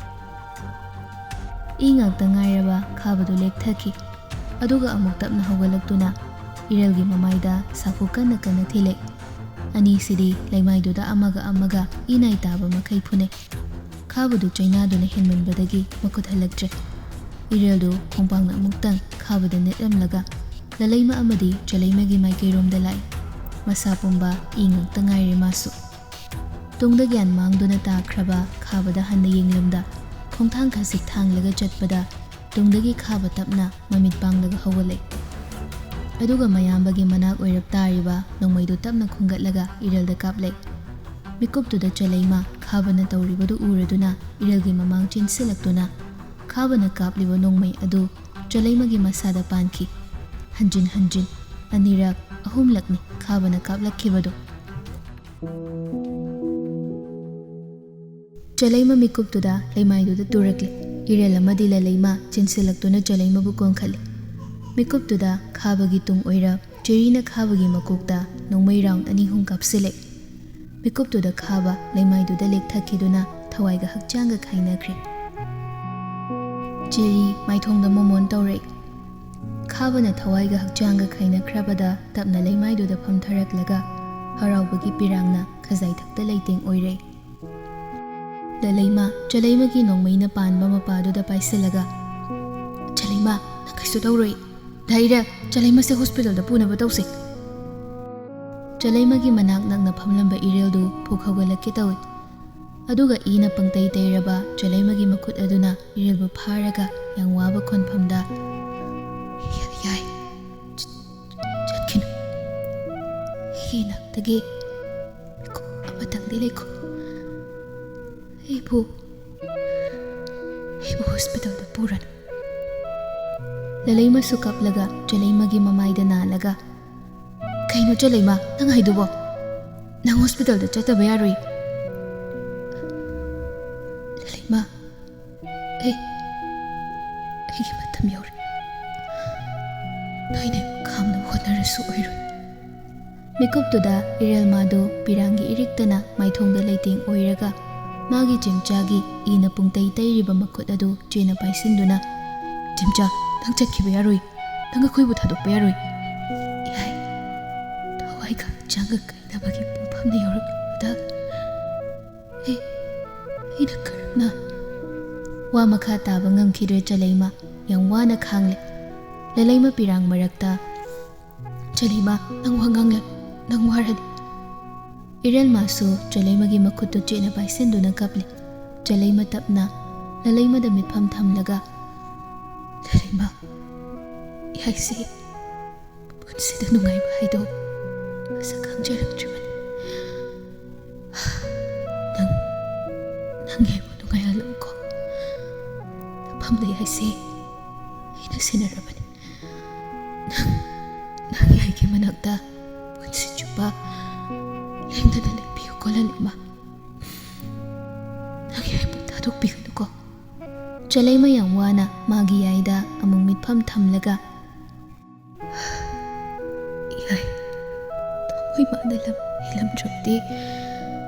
ꯏ ꯉꯥꯛꯇ ꯉꯥꯏꯔꯕ ꯈꯥꯕꯗꯨ ꯂꯦꯛꯊꯈꯤ꯫ ꯑꯗꯨꯒ ꯑꯃꯨꯛ ꯇꯞꯅ ꯍꯧꯒꯠꯂꯛꯇꯨꯅ ꯏꯔꯦꯜꯒꯤ ꯃꯃꯥꯏꯗ ꯁꯥꯐꯨ ꯀꯟꯅ ꯀꯟꯅ ꯊꯤꯜꯂꯦ꯫ ꯑꯅꯤꯁꯤꯗꯤ ꯂꯩꯃꯥꯏꯗꯨꯗ ꯑꯃꯒ ꯑꯃꯒ ꯏ ꯅꯥꯏ ꯇꯥꯕ ꯃꯈꯩ ꯐꯨꯅꯩ꯫ ꯈꯥꯕꯗꯨ ꯆꯩꯅꯥꯗꯨꯅ ꯍꯦꯟꯃꯟꯕꯗꯒꯤ ꯃꯈꯨꯠ ꯍꯜꯂꯛꯇ꯭ꯔꯦ꯫ ꯏꯔꯦꯜꯗꯨ ꯈꯣꯡꯄꯥꯛꯅ ꯑꯃꯨꯛꯇꯪ ꯈꯥꯕꯗ ꯅꯦꯠꯂꯝꯂꯒ ꯂꯂꯩꯃ ꯑꯃꯗꯤ ꯆꯂꯩꯃꯒꯤ ꯃꯥꯏꯀꯩꯔꯣꯝꯗ ꯂꯥꯛꯏ꯫ ꯃꯁꯥ ꯄꯨꯝꯕ ꯏ ꯉꯥꯛꯇ ꯉꯥꯏꯔꯦ ꯃꯥꯁꯨ꯫ ꯇꯨꯡꯗ ꯒ꯭ꯌꯥꯟ ꯃꯥꯡꯗꯨꯅ ꯇꯥꯈ꯭ꯔꯕ ꯈꯥꯕꯗ ꯍꯟꯅ ꯌꯦꯡꯂꯝꯗ ꯈꯣꯡꯊꯥꯡ ꯈꯖꯤꯛ ꯊꯥꯡꯂꯒ ꯆꯠꯄꯗ ꯇꯨꯡꯗꯒꯤ ꯈꯥꯕ ꯇꯞꯅ ꯃꯃꯤꯠ ꯄꯥꯡꯂꯒ ꯍꯧꯒꯠꯂꯛꯏ꯫ ꯑꯗꯨꯒ ꯃꯌꯥꯝꯕꯒꯤ ꯃꯅꯥꯛ ꯑꯣꯏꯔꯞ ꯇꯥꯔꯤꯕ ꯅꯣꯡꯃꯩꯗꯨ ꯇꯞꯅ ꯈꯨꯟꯒꯠꯂꯒ ꯏꯔꯦꯜꯗ ꯀꯥꯞꯂꯦ꯫ ꯃꯤꯀꯨꯞꯇꯨꯗ ꯆꯂꯩꯃ ꯈꯥꯕꯅ ꯇꯧꯔꯤꯕꯗꯨ ꯎꯔꯗꯨꯅ ꯏꯔꯦꯜꯒꯤ ꯃꯃꯥꯡ ꯆꯦꯟꯁꯤꯜꯂꯛꯇꯨꯅ ꯈꯥꯕꯅ ꯀꯥꯞꯂꯤꯕ ꯅꯣꯡꯃꯩ ꯑꯗꯨ ꯆꯂꯩꯃꯒꯤ ꯃꯁꯥꯗ ꯄꯥꯟꯈꯤ꯫ ꯍꯟꯖꯤꯟ ꯍꯟꯖꯤꯟ ꯑꯅꯤꯔꯛ ꯑꯍꯨꯝꯂꯛꯅꯤ ꯈꯥꯕꯅ ꯀꯥꯞꯂꯛꯈꯤꯕꯗꯨ꯫ ꯆꯂꯩꯃ ꯃꯤꯀꯨꯞꯇꯨꯗ ꯂꯩꯃꯥꯏꯗꯨꯗ ꯇꯨꯔꯛꯂꯦ꯫ ꯏꯔꯦꯜ ꯑꯃꯗꯤ ꯂꯂꯩꯃ ꯆꯦꯟꯁꯤꯜꯂꯛꯇꯨꯅ ꯆꯂꯩꯃꯕꯨ ꯀꯣꯟꯈꯠꯂꯤ꯫ ꯃꯤꯀꯨꯞꯇꯨꯗ ꯈꯥꯕꯒꯤ ꯇꯨꯡ ꯑꯣꯏꯔꯞ ꯆꯦꯔꯤꯅ ꯈꯥꯕꯒꯤ ꯃꯀꯣꯛꯇ ꯅꯣꯡꯃꯩ ꯔꯥꯎꯟ ꯑꯅꯤ ꯑꯍꯨꯝ ꯀꯥꯞꯁꯤꯜꯂꯦ꯫ ꯃꯤꯀꯨꯞꯇꯨꯗ ꯈꯥꯕ ꯂꯩꯃꯥꯏꯗꯨꯗ ꯂꯦꯛꯊꯈꯤꯗꯨꯅ ꯊꯋꯥꯏꯒ ꯍꯛꯆꯥꯡꯒ ꯈꯥꯏꯅꯈ꯭ꯔꯦ꯫ ꯆꯦꯔꯤ ꯃꯥꯏꯊꯣꯡꯗ ꯃꯣꯃꯣꯟ ꯇꯧꯔꯛꯏ꯫ ꯈꯥꯕꯅ ꯊꯋꯥꯏꯒ ꯍꯛꯆꯥꯡꯒ ꯈꯥꯏꯅꯈ꯭ꯔꯕꯗ ꯇꯞꯅ ꯂꯩꯃꯥꯏꯗꯨꯗ ꯐꯝꯊꯔꯛꯂꯒ ꯍꯔꯥꯎꯕꯒꯤ ꯄꯤꯔꯥꯡꯅ ꯈꯖꯥꯏꯊꯛꯇ ꯂꯩꯇꯦꯡ ꯑꯣꯏꯔꯦ꯫ ꯂꯂꯩꯃ ꯆꯂꯩꯃꯒꯤ ꯅꯣꯡꯃꯩꯅ ꯄꯥꯟꯕ ꯃꯄꯥꯗꯨꯗ ꯄꯥꯏꯁꯤꯜꯂꯒ, "ꯆꯂꯩꯃ, ꯅꯪ ꯀꯩꯁꯨ ꯇꯧꯔꯣꯏ꯫ ꯗꯥ ꯏꯔꯦꯜ, ꯆꯂꯩꯃꯁꯦ ꯍꯣꯁꯄꯤꯇꯥꯜꯗ ꯄꯨꯅꯕ ꯇꯧꯁꯦ꯫" ꯆꯂꯩꯃꯒꯤ ꯃꯅꯥꯛ ꯅꯛꯅ ꯐꯝꯂꯝꯕ ꯏꯔꯦꯜꯗꯨ ꯐꯨꯛ ꯍꯧꯒꯠꯂꯛꯀꯦ ꯇꯧꯏ꯫ ꯑꯗꯨꯒ ꯏꯅ ꯄꯪꯇꯩ ꯇꯩꯔꯕ ꯆꯂꯩꯃꯒꯤ ꯃꯈꯨꯠ ꯑꯗꯨꯅ ꯏꯔꯦꯜꯕꯨ ꯐꯥꯔꯒ ꯌꯥꯝ ꯋꯥꯕ ꯈꯣꯟꯐꯝꯗ, "ꯌꯥꯏ, ꯆꯠꯈꯤꯅꯨ꯫ ꯑꯩꯒꯤ ꯏꯅꯥꯛꯇꯒꯤ ꯃꯤꯀꯨꯞ ꯑꯃꯇꯪꯗꯤ ꯂꯩꯈꯣ꯫ ꯑꯩꯕꯨ, ꯑꯩꯕꯨ ꯍꯣꯁꯄꯤꯇꯥꯜꯗ ꯄꯨꯔꯅꯨ꯫" ꯂꯂꯩꯃꯁꯨ ꯀꯞꯂꯒ ꯆꯂꯩꯃꯒꯤ ꯃꯃꯥꯏꯗ ꯅꯥꯜꯂꯒ, "ꯀꯩꯅꯣ ꯆꯂꯩꯃ, ꯅꯪ ꯍꯥꯏꯗꯨꯕꯣ? ꯅꯪ ꯍꯣꯁꯄꯤꯇꯥꯜꯗ ꯆꯠꯇꯕ ꯌꯥꯔꯣꯏ꯫" "ꯂꯂꯩꯃ, ꯑꯩ, ꯑꯩꯒꯤ ꯃꯇꯝ ꯌꯧꯔꯦ꯫ ꯅꯣꯏꯅ ꯈꯥꯝꯅꯕ ꯍꯣꯠꯅꯔꯁꯨ ꯑꯣꯏꯔꯣꯏ꯫" ꯃꯤꯀꯨꯞꯇꯨꯗ ꯏꯔꯦꯜꯃꯥꯗꯨ ꯄꯤꯔꯥꯡꯒꯤ ꯏꯔꯤꯛꯇꯅ ꯃꯥꯏꯊꯣꯡꯗ ꯂꯩꯇꯦꯡ ꯑꯣꯏꯔꯒ ꯃꯥꯒꯤ ꯆꯦꯝꯆꯥꯒꯤ ꯏꯅ ꯄꯨꯡꯇꯩ ꯇꯩꯔꯤꯕ ꯃꯈꯨꯠ ꯑꯗꯨ ꯆꯦꯅ ꯄꯥꯏꯁꯤꯟꯗꯨꯅ, "ꯆꯦꯝꯆꯥ, ꯅꯪ ꯆꯠꯈꯤꯕ ꯌꯥꯔꯣꯏ꯫ ꯅꯪ ꯑꯩꯈꯣꯏꯕꯨ ꯊꯥꯗꯣꯛꯄ ꯌꯥꯔꯣꯏ꯫" "ꯌꯥꯏ, ꯊꯋꯥꯏꯒ ꯍꯛꯆꯥꯡꯒ ꯀꯥꯏꯅꯕꯒꯤ ꯄꯨꯡꯐꯝꯗ ꯌꯧꯔꯛꯂꯕꯗ ꯑꯩ, ꯑꯩꯅ ꯀꯔꯝꯅ?" ꯋꯥ ꯃꯈꯥ ꯇꯥꯕ ꯉꯝꯈꯤꯗ꯭ꯔꯦ ꯆꯂꯩꯃ꯫ ꯌꯥꯝ ꯋꯥꯅ ꯈꯥꯡꯂꯦ꯫ ꯂꯂꯩꯃ ꯄꯤꯔꯥꯡ ꯃꯔꯛꯇ, "ꯆꯂꯩꯃ, ꯅꯪ ꯋꯥ ꯉꯥꯡꯂꯦ, ꯅꯪ ꯋꯥꯔꯗꯤ꯫" ꯏꯔꯦꯜꯃꯥꯁꯨ ꯆꯂꯩꯃꯒꯤ ꯃꯈꯨꯠꯇꯨ ꯆꯦꯠꯅ ꯄꯥꯏꯁꯤꯟꯗꯨꯅ ꯀꯞꯂꯤ꯫ ꯆꯂꯩꯃ ꯇꯞꯅ ꯂꯂꯩꯃꯗ ꯃꯤꯠꯐꯝ ꯊꯝꯂꯒ, "ꯂꯂꯩꯃ, ꯌꯥꯏꯁꯦ, ꯄꯨꯟꯁꯤꯗ ꯅꯨꯡꯉꯥꯏꯕ ꯍꯥꯏꯗꯣ ꯃꯁꯛ ꯈꯪꯖꯔꯛꯇ꯭ꯔꯤꯕꯅꯤ꯫ ꯅꯪ, ꯅꯪ ꯑꯩꯕꯨ ꯅꯨꯡꯉꯥꯏꯍꯜꯂꯝꯃꯨꯀꯣ꯫ ꯃꯐꯝ ꯂꯩ ꯍꯥꯏꯁꯦ ꯑꯩꯅ ꯁꯤꯟꯅꯔꯕꯅꯤ꯫ ꯅꯪ, ꯅꯪ ꯑꯩꯒꯤ ꯃꯅꯥꯛꯇ ꯄꯨꯟꯁꯤ ꯆꯨꯞꯄ ꯂꯦꯡꯗꯅ ꯂꯩꯕꯤꯌꯨꯀꯣ ꯂꯂꯤꯃꯥ꯫ ꯅꯪ ꯑꯩꯕꯨ ꯊꯥꯗꯣꯛꯄꯤꯒꯅꯨꯀꯣ꯫ ꯆꯂꯩꯃ ꯌꯥꯝ ꯋꯥꯅ ꯃꯥꯒꯤ ꯌꯥꯏꯗ ꯑꯃꯨꯛ ꯃꯤꯠꯐꯝ ꯊꯝꯂꯒ, ꯌꯥꯏ, ꯊꯃꯣꯏ ꯃꯥꯟꯅ ꯂꯝ ꯍꯦꯜꯂꯝꯗ꯭ꯔꯕꯗꯤ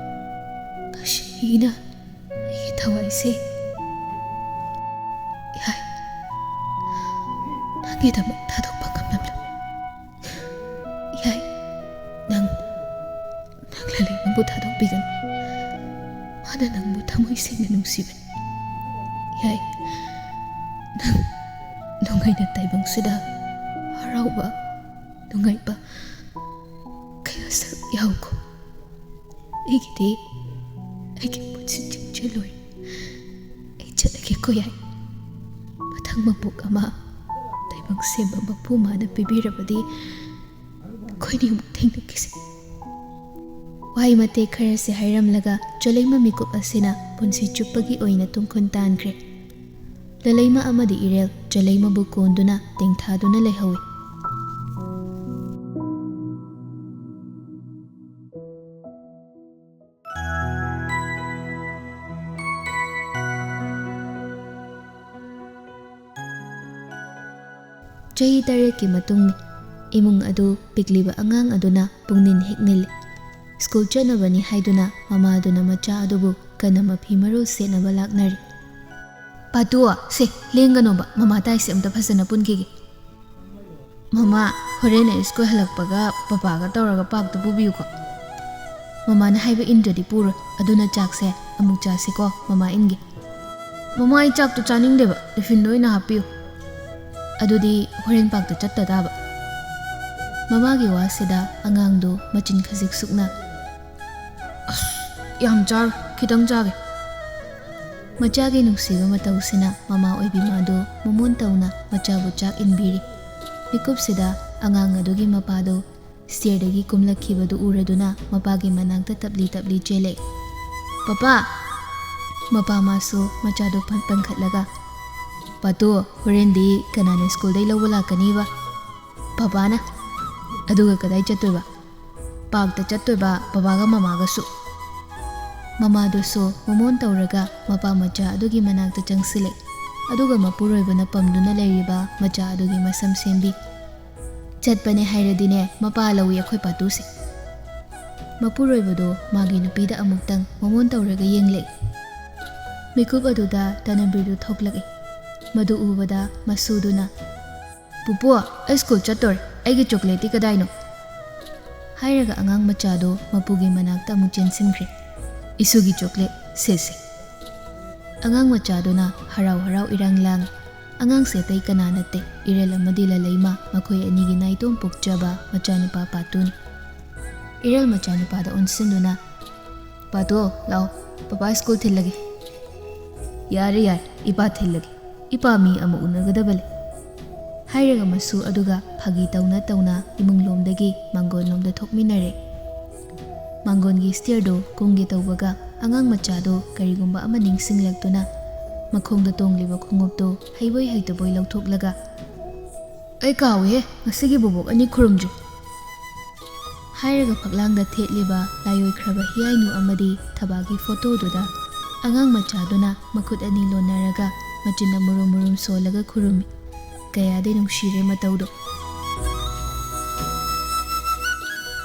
ꯉꯁꯤꯅ ꯑꯩꯒꯤ ꯊꯋꯥꯏꯁꯦ, ꯌꯥꯏ, ꯅꯪꯒꯤꯗꯃꯛ ꯊꯥꯗꯣꯛꯄ ꯉꯝꯂꯝꯂꯣꯏ꯫ ꯌꯥꯏ, ꯅꯪ, ꯅꯪ ꯂꯂꯩꯃꯕꯨ ꯊꯥꯗꯣꯛꯄꯤꯒꯅꯨ꯫ ꯃꯥꯅ ꯅꯪꯕꯨ ꯊꯃꯣꯏ ꯁꯦꯡꯅ ꯅꯨꯡꯁꯤꯕꯅꯤ꯫ ꯌꯥꯏ, ꯅꯪ ꯅꯣꯡꯉꯥꯏꯅ ꯇꯥꯏꯕꯪꯁꯤꯗ ꯍꯔꯥꯎꯕ, ꯅꯨꯡꯉꯥꯏꯕ ꯀꯌꯥ ꯁꯔꯨꯛ ꯌꯥꯎꯀꯣ꯫ ꯑꯩꯒꯤꯗꯤ ꯑꯩꯒꯤ ꯄꯨꯟꯁꯤ ꯆꯤꯡꯁꯤꯜꯂꯣꯏ꯫ ꯑꯩ ꯆꯠꯂꯒꯦꯀꯣ ꯌꯥꯏ꯫ ꯃꯊꯪ ꯃꯄꯣꯛ ꯑꯃ ꯇꯥꯏꯕꯪ ꯁꯦꯝꯕ ꯃꯄꯨ ꯃꯥꯅ ꯄꯤꯕꯤꯔꯕꯗꯤ ꯑꯩꯈꯣꯏꯅꯤ ꯑꯃꯨꯛ ꯊꯦꯡꯅꯈꯤꯁꯦ꯫ ꯋꯥꯍꯩ ꯃꯇꯦꯛ ꯈꯔꯁꯤ ꯍꯥꯏꯔꯝꯂꯒ ꯆꯂꯩꯃ ꯃꯤꯀꯨꯞ ꯑꯁꯤꯅ ꯄꯨꯟꯁꯤ ꯆꯨꯞꯄꯒꯤ ꯑꯣꯏꯅ ꯇꯨꯡꯈꯨꯟ ꯇꯥꯟꯈ꯭ꯔꯦ꯫ ꯂꯂꯩꯃ ꯑꯃꯗꯤ ꯏꯔꯦꯜ ꯆꯂꯩꯃꯕꯨ ꯀꯣꯟꯗꯨꯅ ꯇꯦꯡꯊꯥꯗꯨꯅ ꯂꯩꯍꯧꯏ꯫ ꯆꯍꯤ ꯇꯔꯦꯠꯀꯤ ꯃꯇꯨꯡꯅꯤ꯫ ꯏꯃꯨꯡ ꯑꯗꯨ ꯄꯤꯛꯂꯤꯕ ꯑꯉꯥꯡ ꯑꯗꯨꯅ ꯄꯨꯡꯅꯤꯟ ꯍꯦꯛ ꯅꯤꯜꯂꯤ꯫ ꯁ꯭ꯀꯨꯜ ꯆꯠꯅꯕꯅꯤ ꯍꯥꯏꯗꯨꯅ ꯃꯃꯥꯗꯨꯅ ꯃꯆꯥ ꯑꯗꯨꯕꯨ ꯀꯟꯅ ꯃꯐꯤ ꯃꯔꯣꯜ ꯁꯦꯠꯅꯕ ꯂꯥꯛꯅꯔꯤ꯫ "ꯄꯥꯇꯨ, ꯁꯦ, ꯂꯦꯡꯒꯅꯣꯕ, ꯃꯃꯥ ꯇꯥꯏꯁꯦ ꯑꯝꯇ ꯐꯖꯅ ꯄꯨꯟꯈꯤꯒꯦ꯫ ꯃꯃꯥ, ꯍꯣꯔꯦꯟ ꯑꯩ ꯁ꯭ꯀꯨꯜ ꯍꯜꯂꯛꯄꯒ ꯄꯄꯥꯒ ꯇꯧꯔꯒ ꯄꯥꯔꯛꯇ ꯄꯨꯕꯤꯌꯨꯀꯣ꯫ ꯃꯃꯥꯅ ꯍꯥꯏꯕ ꯏꯟꯗ꯭ꯔꯗꯤ ꯄꯨꯔꯣꯏ, ꯑꯗꯨꯅ ꯆꯥꯛꯁꯦ ꯑꯃꯨꯛ ꯆꯥꯁꯤꯀꯣ, ꯃꯃꯥ ꯏꯟꯒꯦ꯫" "ꯃꯃꯥ, ꯑꯩ ꯆꯥꯛꯇꯣ ꯆꯥꯅꯤꯡꯗꯦꯕ, ꯇꯤꯐꯤꯟꯗ ꯑꯣꯏꯅ ꯍꯥꯞꯄꯤꯌꯨ꯫" "ꯑꯗꯨꯗꯤ ꯍꯣꯔꯦꯟ ꯄꯥꯔꯛꯇ ꯆꯠꯇ ꯇꯥꯕ꯫" ꯃꯃꯥꯒꯤ ꯋꯥꯁꯤꯗ ꯑꯉꯥꯡꯗꯨ ꯃꯆꯤꯟ ꯈꯖꯤꯛ ꯁꯨꯛꯅ, "ꯑꯁ, ꯌꯥꯝ ꯆꯥꯔꯣꯏ, ꯈꯤꯇꯪ ꯆꯥꯒꯦ꯫" ꯃꯆꯥꯒꯤ ꯅꯨꯡꯁꯤꯕ ꯃꯇꯧꯁꯤꯅ ꯃꯃꯥ ꯑꯣꯏꯕꯤ ꯃꯥꯗꯨ ꯃꯃꯣꯟ ꯇꯧꯅ ꯃꯆꯥꯕꯨ ꯆꯥꯛ ꯏꯟꯕꯤꯔꯤ꯫ ꯃꯤꯀꯨꯞꯁꯤꯗ ꯑꯉꯥꯡ ꯑꯗꯨꯒꯤ ꯃꯄꯥꯗꯣ stairꯗꯒꯤ ꯀꯨꯝꯂꯛꯈꯤꯕꯗꯨ ꯎꯔꯗꯨꯅ ꯃꯄꯥꯒꯤ ꯃꯅꯥꯛꯇ ꯇꯞꯂꯤ ꯇꯞꯂꯤ ꯆꯦꯜꯂꯦ꯫ "ꯄꯄꯥ!" ꯃꯄꯥ ꯃꯥꯁꯨ ꯃꯆꯥꯗꯨ ꯄꯟ-, ꯄꯟꯈꯠꯂꯒ, "ꯄꯥꯇꯨ, ꯍꯣꯔꯦꯟꯗꯤ ꯀꯅꯥꯅ ꯁ꯭ꯀꯨꯜꯗꯩ ꯂꯧꯕ ꯂꯥꯛꯀꯅꯤꯕ?" "ꯄꯄꯥꯅ." "ꯑꯗꯨꯒ ꯀꯗꯥꯏ ꯆꯠꯇꯣꯏꯕ?" "ꯄꯥꯔꯛꯇ ꯆꯠꯇꯣꯏꯕ, ꯕꯕꯥꯒ ꯃꯃꯥꯒꯁꯨ꯫" ꯃꯃꯥꯗꯨꯁꯨ ꯃꯃꯣꯟ ꯇꯧꯔꯒ ꯃꯄꯥ ꯃꯆꯥ ꯑꯗꯨꯒꯤ ꯃꯅꯥꯛꯇ ꯆꯪꯁꯤꯜꯂꯦ꯫ ꯑꯗꯨꯒ ꯃꯄꯨꯔꯣꯏꯕꯅ ꯄꯝꯗꯨꯅ ꯂꯩꯔꯤꯕ ꯃꯆꯥ ꯑꯗꯨꯒꯤ ꯃꯁꯝ ꯁꯦꯝꯕꯤ꯫ "ꯆꯠꯄꯅꯦ ꯍꯥꯏꯔꯗꯤꯅꯦ, ꯃꯄꯥ ꯂꯧꯏ ꯑꯩꯈꯣꯏ ꯄꯥꯇꯨꯁꯦ꯫" ꯃꯄꯨꯔꯣꯏꯕꯗꯣ ꯃꯥꯒꯤ ꯅꯨꯄꯤꯗ ꯑꯃꯨꯛꯇꯪ ꯃꯃꯣꯟ ꯇꯧꯔꯒ ꯌꯦꯡꯂꯦ꯫ ꯃꯤꯀꯨꯞ ꯑꯗꯨꯗ ꯇꯅꯕꯤꯔꯗꯨ ꯊꯣꯛꯂꯛꯏ꯫ ꯃꯗꯨ ꯎꯕꯗ ꯃꯁꯨꯗꯨꯅ, "ꯄꯨꯄꯨ, ꯑꯩ ꯁ꯭ꯀꯨꯜ ꯆꯠꯇꯣꯔꯦ, ꯑꯩꯒꯤ ꯆꯣꯀ꯭ꯂꯦꯠꯇꯤ ꯀꯗꯥꯏꯅꯣ?" ꯍꯥꯏꯔꯒ ꯑꯉꯥꯡ ꯃꯆꯥꯗꯣ ꯃꯄꯨꯒꯤ ꯃꯅꯥꯛꯇ ꯑꯃꯨꯛ ꯆꯦꯟꯁꯤꯟꯈ꯭ꯔꯦ꯫ "ꯏꯁꯨꯒꯤ ꯆꯣꯀ꯭ꯂꯦꯠ, ꯁꯦ, ꯁꯦ꯫" ꯑꯉꯥꯡ ꯃꯆꯥꯗꯨꯅ ꯍꯔꯥꯎ ꯍꯔꯥꯎ ꯏꯔꯥꯡ ꯂꯥꯡ꯫ ꯑꯉꯥꯡꯁꯦ ꯑꯇꯩ ꯀꯅꯥ ꯅꯠꯇꯦ, ꯏꯔꯦꯜ ꯑꯃꯗꯤ ꯂꯂꯩꯃ, ꯃꯈꯣꯏ ꯑꯅꯤꯒꯤ ꯅꯥꯏꯇꯣꯝ ꯄꯣꯛꯆꯕ ꯃꯆꯥꯅꯨꯄꯥ ꯄꯥꯇꯨꯅꯤ꯫ ꯏꯔꯦꯜ ꯃꯆꯥꯅꯨꯄꯥꯗ ꯑꯣꯟꯁꯤꯟꯗꯨꯅ, "ꯄꯥꯇꯨ, ꯂꯥꯛꯑꯣ, ꯄꯄꯥ ꯁ꯭ꯀꯨꯜ ꯊꯤꯜꯂꯒꯦ꯫" "ꯌꯥꯔꯦ, ꯌꯥꯔꯦ, ꯏꯄꯥ ꯊꯤꯜꯂꯒꯦ꯫ ꯏꯄꯥ ꯃꯤ ꯑꯃ ꯎꯅꯒꯗꯕ ꯂꯩ꯫" ꯍꯥꯏꯔꯒ ꯃꯁꯨ ꯑꯗꯨꯒ ꯐꯥꯒꯤ ꯇꯧꯅ ꯇꯧꯅ ꯏꯃꯨꯡꯂꯣꯝꯗꯒꯤ ꯃꯥꯡꯒꯣꯟꯂꯣꯝꯗ ꯊꯣꯛꯃꯤꯟꯅꯔꯦ꯫ ꯃꯥꯡꯒꯣꯟꯒꯤ stairꯗꯨ ꯀꯨꯝꯒꯦ ꯇꯧꯕꯒ ꯑꯉꯥꯡ ꯃꯆꯥꯗꯨ ꯀꯔꯤꯒꯨꯝꯕ ꯑꯃ ꯅꯤꯡꯁꯤꯡꯂꯛꯇꯨꯅ ꯃꯈꯣꯡꯗ ꯇꯣꯡꯂꯤꯕ ꯈꯣꯡꯎꯞꯇꯨ ꯍꯩꯕꯣꯏ ꯍꯩꯇꯕꯣꯏ ꯂꯧꯊꯣꯛꯂꯒ, "ꯑꯩ ꯀꯥꯎꯏꯍꯦ, ꯉꯁꯤꯒꯤ ꯕꯣꯕꯣꯛ ꯑꯅꯤ ꯈꯨꯔꯨꯝꯗ꯭ꯔꯤ꯫" ꯍꯥꯏꯔꯒ ꯐꯛꯂꯥꯡꯗ ꯊꯦꯠꯂꯤꯕ ꯂꯥꯏꯑꯣꯏꯈ꯭ꯔꯕ ꯍꯤꯌꯥꯏꯅꯨ ꯑꯃꯗꯤ ꯊꯕꯥꯒꯤ ꯐꯣꯇꯣꯗꯨꯗ ꯑꯉꯥꯡ ꯃꯆꯥꯗꯨꯅ ꯃꯈꯨꯠ ꯑꯅꯤ ꯂꯣꯟꯅꯔꯒ ꯃꯆꯤꯟ ꯑꯃꯨꯔꯨꯝ ꯃꯨꯔꯨꯝ ꯁꯣꯜꯂꯒ ꯈꯨꯔꯨꯝꯃꯤ꯫ ꯀꯌꯥꯗꯤ ꯅꯨꯡꯁꯤꯔꯦ ꯃꯇꯧꯗꯣ꯫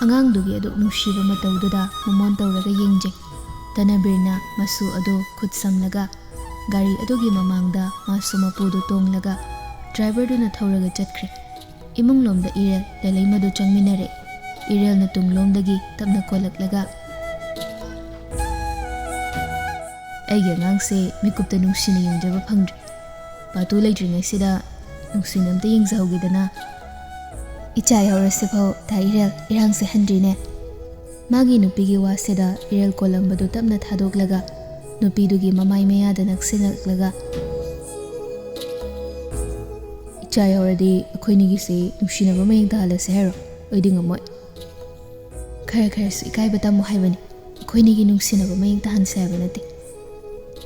ꯑꯉꯥꯡꯗꯨꯒꯤ ꯑꯗꯨꯛ ꯅꯨꯡꯁꯤꯕ ꯃꯇꯧꯗꯨꯗ ꯃꯃꯣꯟ ꯇꯧꯔꯒ ꯌꯦꯡꯖꯩ꯫ ꯇꯅꯕꯤꯔꯅ ꯃꯁꯨ ꯑꯗꯨ ꯈꯨꯠ ꯁꯝꯂꯒ ꯒꯥꯔꯤ ꯑꯗꯨꯒꯤ ꯃꯃꯥꯡꯗ ꯃꯥꯁꯨ ꯃꯄꯨꯗꯨ ꯇꯣꯡꯂꯒ driverꯗꯨꯅ ꯊꯧꯔꯒ ꯆꯠꯈ꯭ꯔꯦ꯫ ꯏꯃꯨꯡꯂꯣꯝꯗ ꯏꯔꯦꯜ ꯂꯂꯩꯃꯗꯨ ꯆꯪꯃꯤꯟꯅꯔꯦ꯫ ꯏꯔꯦꯜꯅ ꯇꯨꯡꯂꯣꯝꯗꯒꯤ ꯇꯞꯅ ꯀꯣꯜꯂꯛꯂꯒ, "ꯑꯩꯒꯤ ꯑꯉꯥꯡꯁꯦ ꯃꯤꯀꯨꯞꯇ ꯅꯨꯡꯁꯤꯅ ꯌꯦꯡꯖꯕ ꯐꯪꯗ꯭ꯔꯤ꯫ ꯄꯥꯇꯨ ꯂꯩꯇ꯭ꯔꯤꯉꯩꯁꯤꯗ ꯅꯨꯡꯁꯤꯅ ꯑꯝꯇ ꯌꯦꯡꯖꯍꯧꯒꯦꯗꯅ꯫" "ꯏꯆꯥ ꯌꯥꯎꯔꯁꯤꯐꯥꯎ ꯗꯥ ꯏꯔꯦꯜ ꯏꯔꯥꯡꯁꯦ ꯍꯟꯗ꯭ꯔꯤꯅꯦ꯫" ꯃꯥꯒꯤ ꯅꯨꯄꯤꯒꯤ ꯋꯥꯁꯤꯗ ꯏꯔꯦꯜ ꯀꯣꯜꯂꯝꯕꯗꯨ ꯇꯞꯅ ꯊꯥꯗꯣꯛꯂꯒ ꯅꯨꯄꯤꯗꯨꯒꯤ ꯃꯃꯥꯏ ꯃꯌꯥꯗ ꯅꯛꯁꯤꯜꯂꯛꯂꯒ, "ꯏꯆꯥ, ꯏꯆꯥ ꯌꯥꯎꯔꯗꯤ ꯑꯩꯈꯣꯏꯅꯤꯒꯤꯁꯦ ꯅꯨꯡꯁꯤꯅꯕ ꯃꯌꯦꯡ ꯇꯥꯍꯜꯂꯁꯦ ꯍꯥꯏꯔꯣ? ꯑꯩꯗꯤ ꯉꯝꯃꯣꯏ꯫ ꯈꯔ ꯈꯔꯁꯨ ꯏꯀꯥꯏꯕ ꯇꯝꯃꯨ ꯍꯥꯏꯕꯅꯤ꯫ ꯑꯩꯈꯣꯏꯅꯤꯒꯤ ꯅꯨꯡꯁꯤꯅꯕ ꯃꯌꯦꯡ ꯇꯥꯍꯟꯁꯦ ꯍꯥꯏꯕ ꯅꯠꯇꯦ꯫